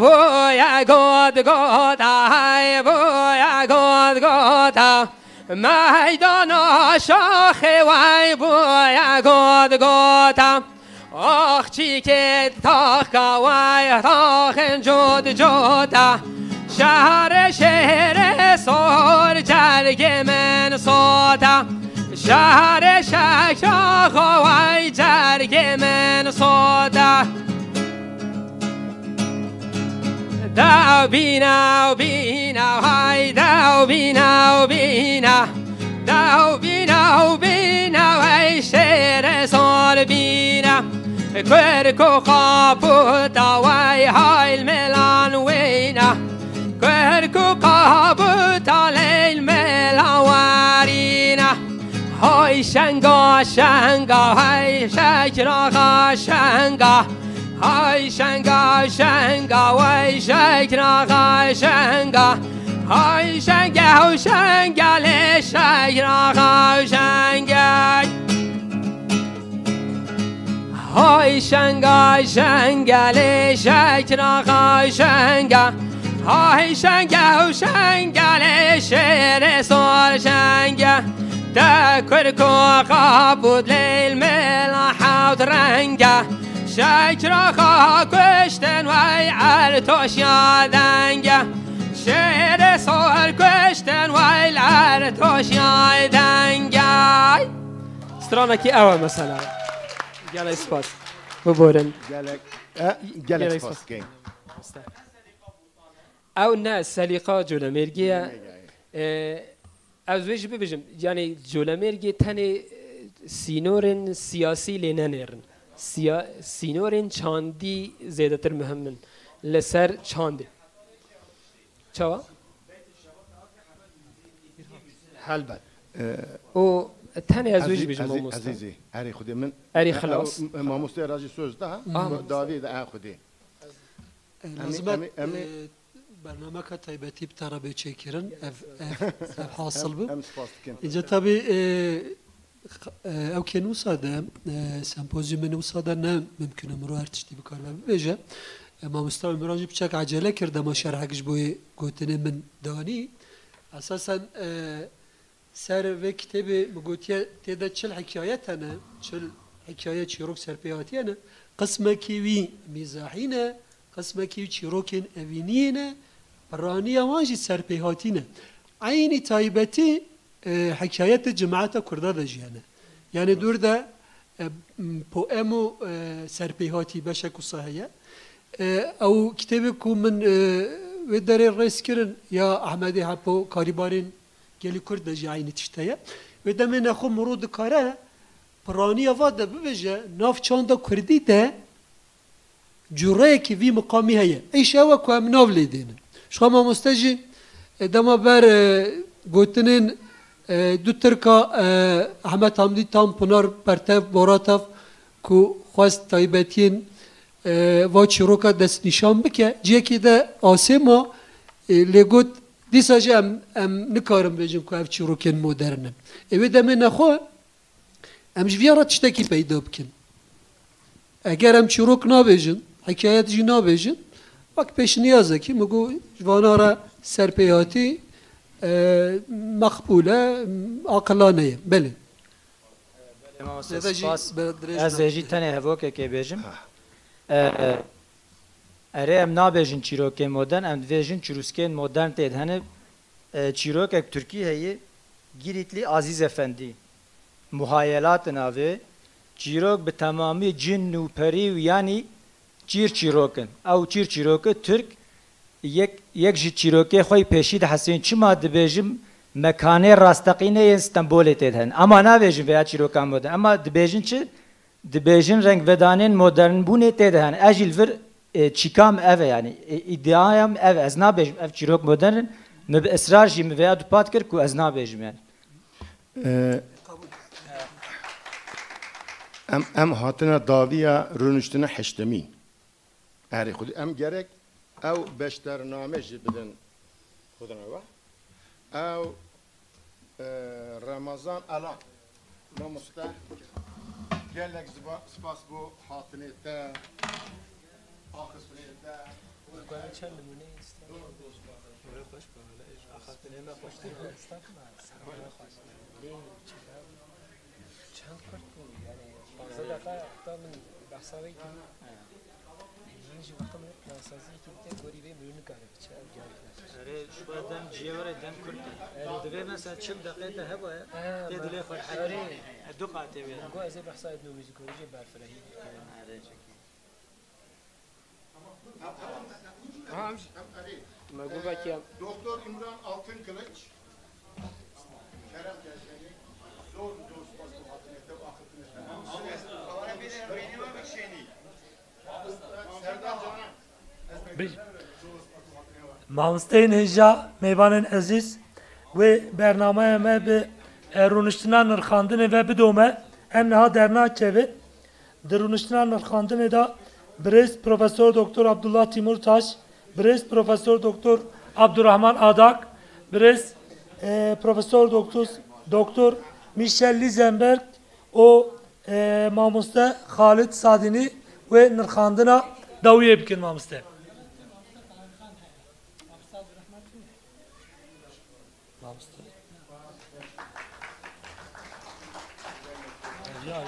Bûye got gota, hey, bûye got gota. Meydana şaxê wey bûye got gota. Ax çîkê taxka wey taxên cot cota. Şehrê şêrê sor cergê min sota. Şehrê şekra xwe wey cergê min sota. Dew bîne, bîne, hay dew bîne, bîne. Dew bîne, bîne, ey şêrê sor bîne. Kurk û qaputa wey hay li mêlan wîne. Kurk û qaputa lê li mêlan werîne. Hay şenga, şenga, hey şekra xwe şenga. Hay şenga, şenga, wey şekra xwe şenga. Hay şenga, û şenga, lê şekra xwe şenga. Hay şenga, şenga, lê şekra xwe şenga. Hay şenga, û şenga, lê şêrê sor şenga. Te kurk û qapût lê li mêla hewt renga. Şekra xwe kuştin wey ertoşya denge. Şêrê sor kuştin wey li ertoşya denge. Stranekî ew e mesela. Gelek spas. Biborin. Gelek, e, gelek Gelek spas spas. Key. Ew ne selîqa Colemêrgê ye. Colemêrgê ye. E, ez wê jî bibêjim, yanî Colemêrgê tenê, e, sînorên siyasî lê nenêrin. Siya-, sînorên çandî zêdetir muhim in li ser çandê. Çawa? Helbet. Ee, O tenê ez wê jî Ezî-, bêjim, Ezî-, mamoste. Ezîzî, erê Xwedê min. Erê E, xilas. e, mamoste ra jî söz da, Ah. Dawî de, e, Xwedê. E, Em ê, lazim e, em ê, em ê e, bernameka taybetî bi te re bê çêkirin. Ev, ev, ev hasil Em, bû. em spas dikin. Înca tabî, e, x-, e, ew kên wisa de, e, sempozyumên wisa de ne mimkun e mirov her tiştî bi kar ve bibêje. E, mamosta Ümran jî piçek ecele kir, dema şerhek ji bo yê gotinê min danî. Esasen, e, ser vê kitêbê min gotiye, tê de çil hikayet hene, çil hikaye çîrok serpêhatî hene. Qismekî wî mîzahî ne, qismekî wî çîrokên evîniyê ne, piraniya wan jî serpêhatî ne. Eynî taybetî, e, hikayetê cemaeta Kurda de jî hene. Yanî dûr de, e, m-, poem û, e, serpêhatî beşek wisa heye. E, ew kitêbê ku min, e, wê derê rêz kirin ya Ehmedê Hepo, Karîbarên Gelî Kurd de jî eynî tişt heye. Wê demê nexwe mirov dikare piraniya va de bibêje, nav çanda kurdî de cureyekî vî miqamî heye. Îş ew e ku em nav lê dêne. Ji xwe mamoste jî, e, dema ber, e, gotinên, e, du tirka, e, Ehmed Hamdî Tanpınar, Pertev Boratav, ku xwest taybetiyên, e, va çîroka destnîşan bike, cihekî de asê ma, Ê, lê got, dîsa jî em, em nikarin bêjin ku ev çîrokên modern in. Ê, wê demê nexwe em ji viya re tiştekî peyda bikin. Eger em çîrok nabêjin, hikayet jî nabêjin, wek pêşniyazekî min got, ji vana re serpêhatî, e, meqbûl e, aqilane ye. Belê. Belê, mamoste, Zêde jî spas. Be dirêj Ez ê be. jî tenê hevokekê bêjim. E, e, erê, em nabêjin çîrokên modern, em dibêjin çirûskên modern tê de hene. E, çîrokek tirkî heye, Giritli Aziz Efendi. Muhayelat navê. Çîrok bi temamî cin û perî û yanî çîr çîrok in. Ew çîr çîroke tirk yek, yek ji çîrokê xwe yî pêşî dihesên. Çima dibêjim mekanê rasteqînê yên Stenbolê tê de hene. Ema nabêjin vêya çîrokan modern. Ema dibêjin çi? Dibêjin rengvedanên modernbûnê tê de hene. Ez jî li vir, e, çîkam ev e, yanî, e, îdiayam ev e. Ez nabêjim ev çîrok modern in. Min bi israr jî min vêya dupat kir ku ez nabêjim, yanî. E, em, em hatine dawiya rûniştina heştemîn. Erê, xwedî em gerek ew beşdarname jî bidin xwedina we. Ew, e, Remezan Alan, mamoste, gelek ziba-, spas bo hatinê te, axiftinê te. Guhê çend nimûneyê îstî? Were xweş be, were. Axaftinê me xweştir be. Estağfurullah. Lê çi be? Çend kurt bû, yani, panzdeh deqa da min behsa wê kir. Min jî wexta min plansazî kir, te gorî vê min nikare biçe, ev gerek ne. Erê, ji xwe dem ciyê were dem kurt e. Erê. Divê mesela çil deqê te hebe, He, tê me-, dilê xwe erê. Heke. E, du qatê wê. Go ez ê behsa etnomuzîkolojiyê berfirehî bikim. Erê, çekî. Ha, em jî. Me got belkî em. Doktor Ümran Altınkılıç. Kerem Gerçek'i. Zor, zor spas bu hatırına, bu akıtına. Serdan Canan. Bi-, Mamosteyên hêja, mêvanên ezîz, wê bernameya me bi, e, rûniştina nirxandinê ve bidome. Em niha dernakeve. Di rûniştina nirxandinê de birêz Profesor Doktor Abdullah Timurtaş, birêz Profesor Doktor Abdurrahman Adak, birêz, e, Profesor Doktor, Doktor Michel Lizenberg û, e, mamoste Xalid Sadînî wê nirxandina dawiyê bikin, mamoste. Mamoste. Ya, ya.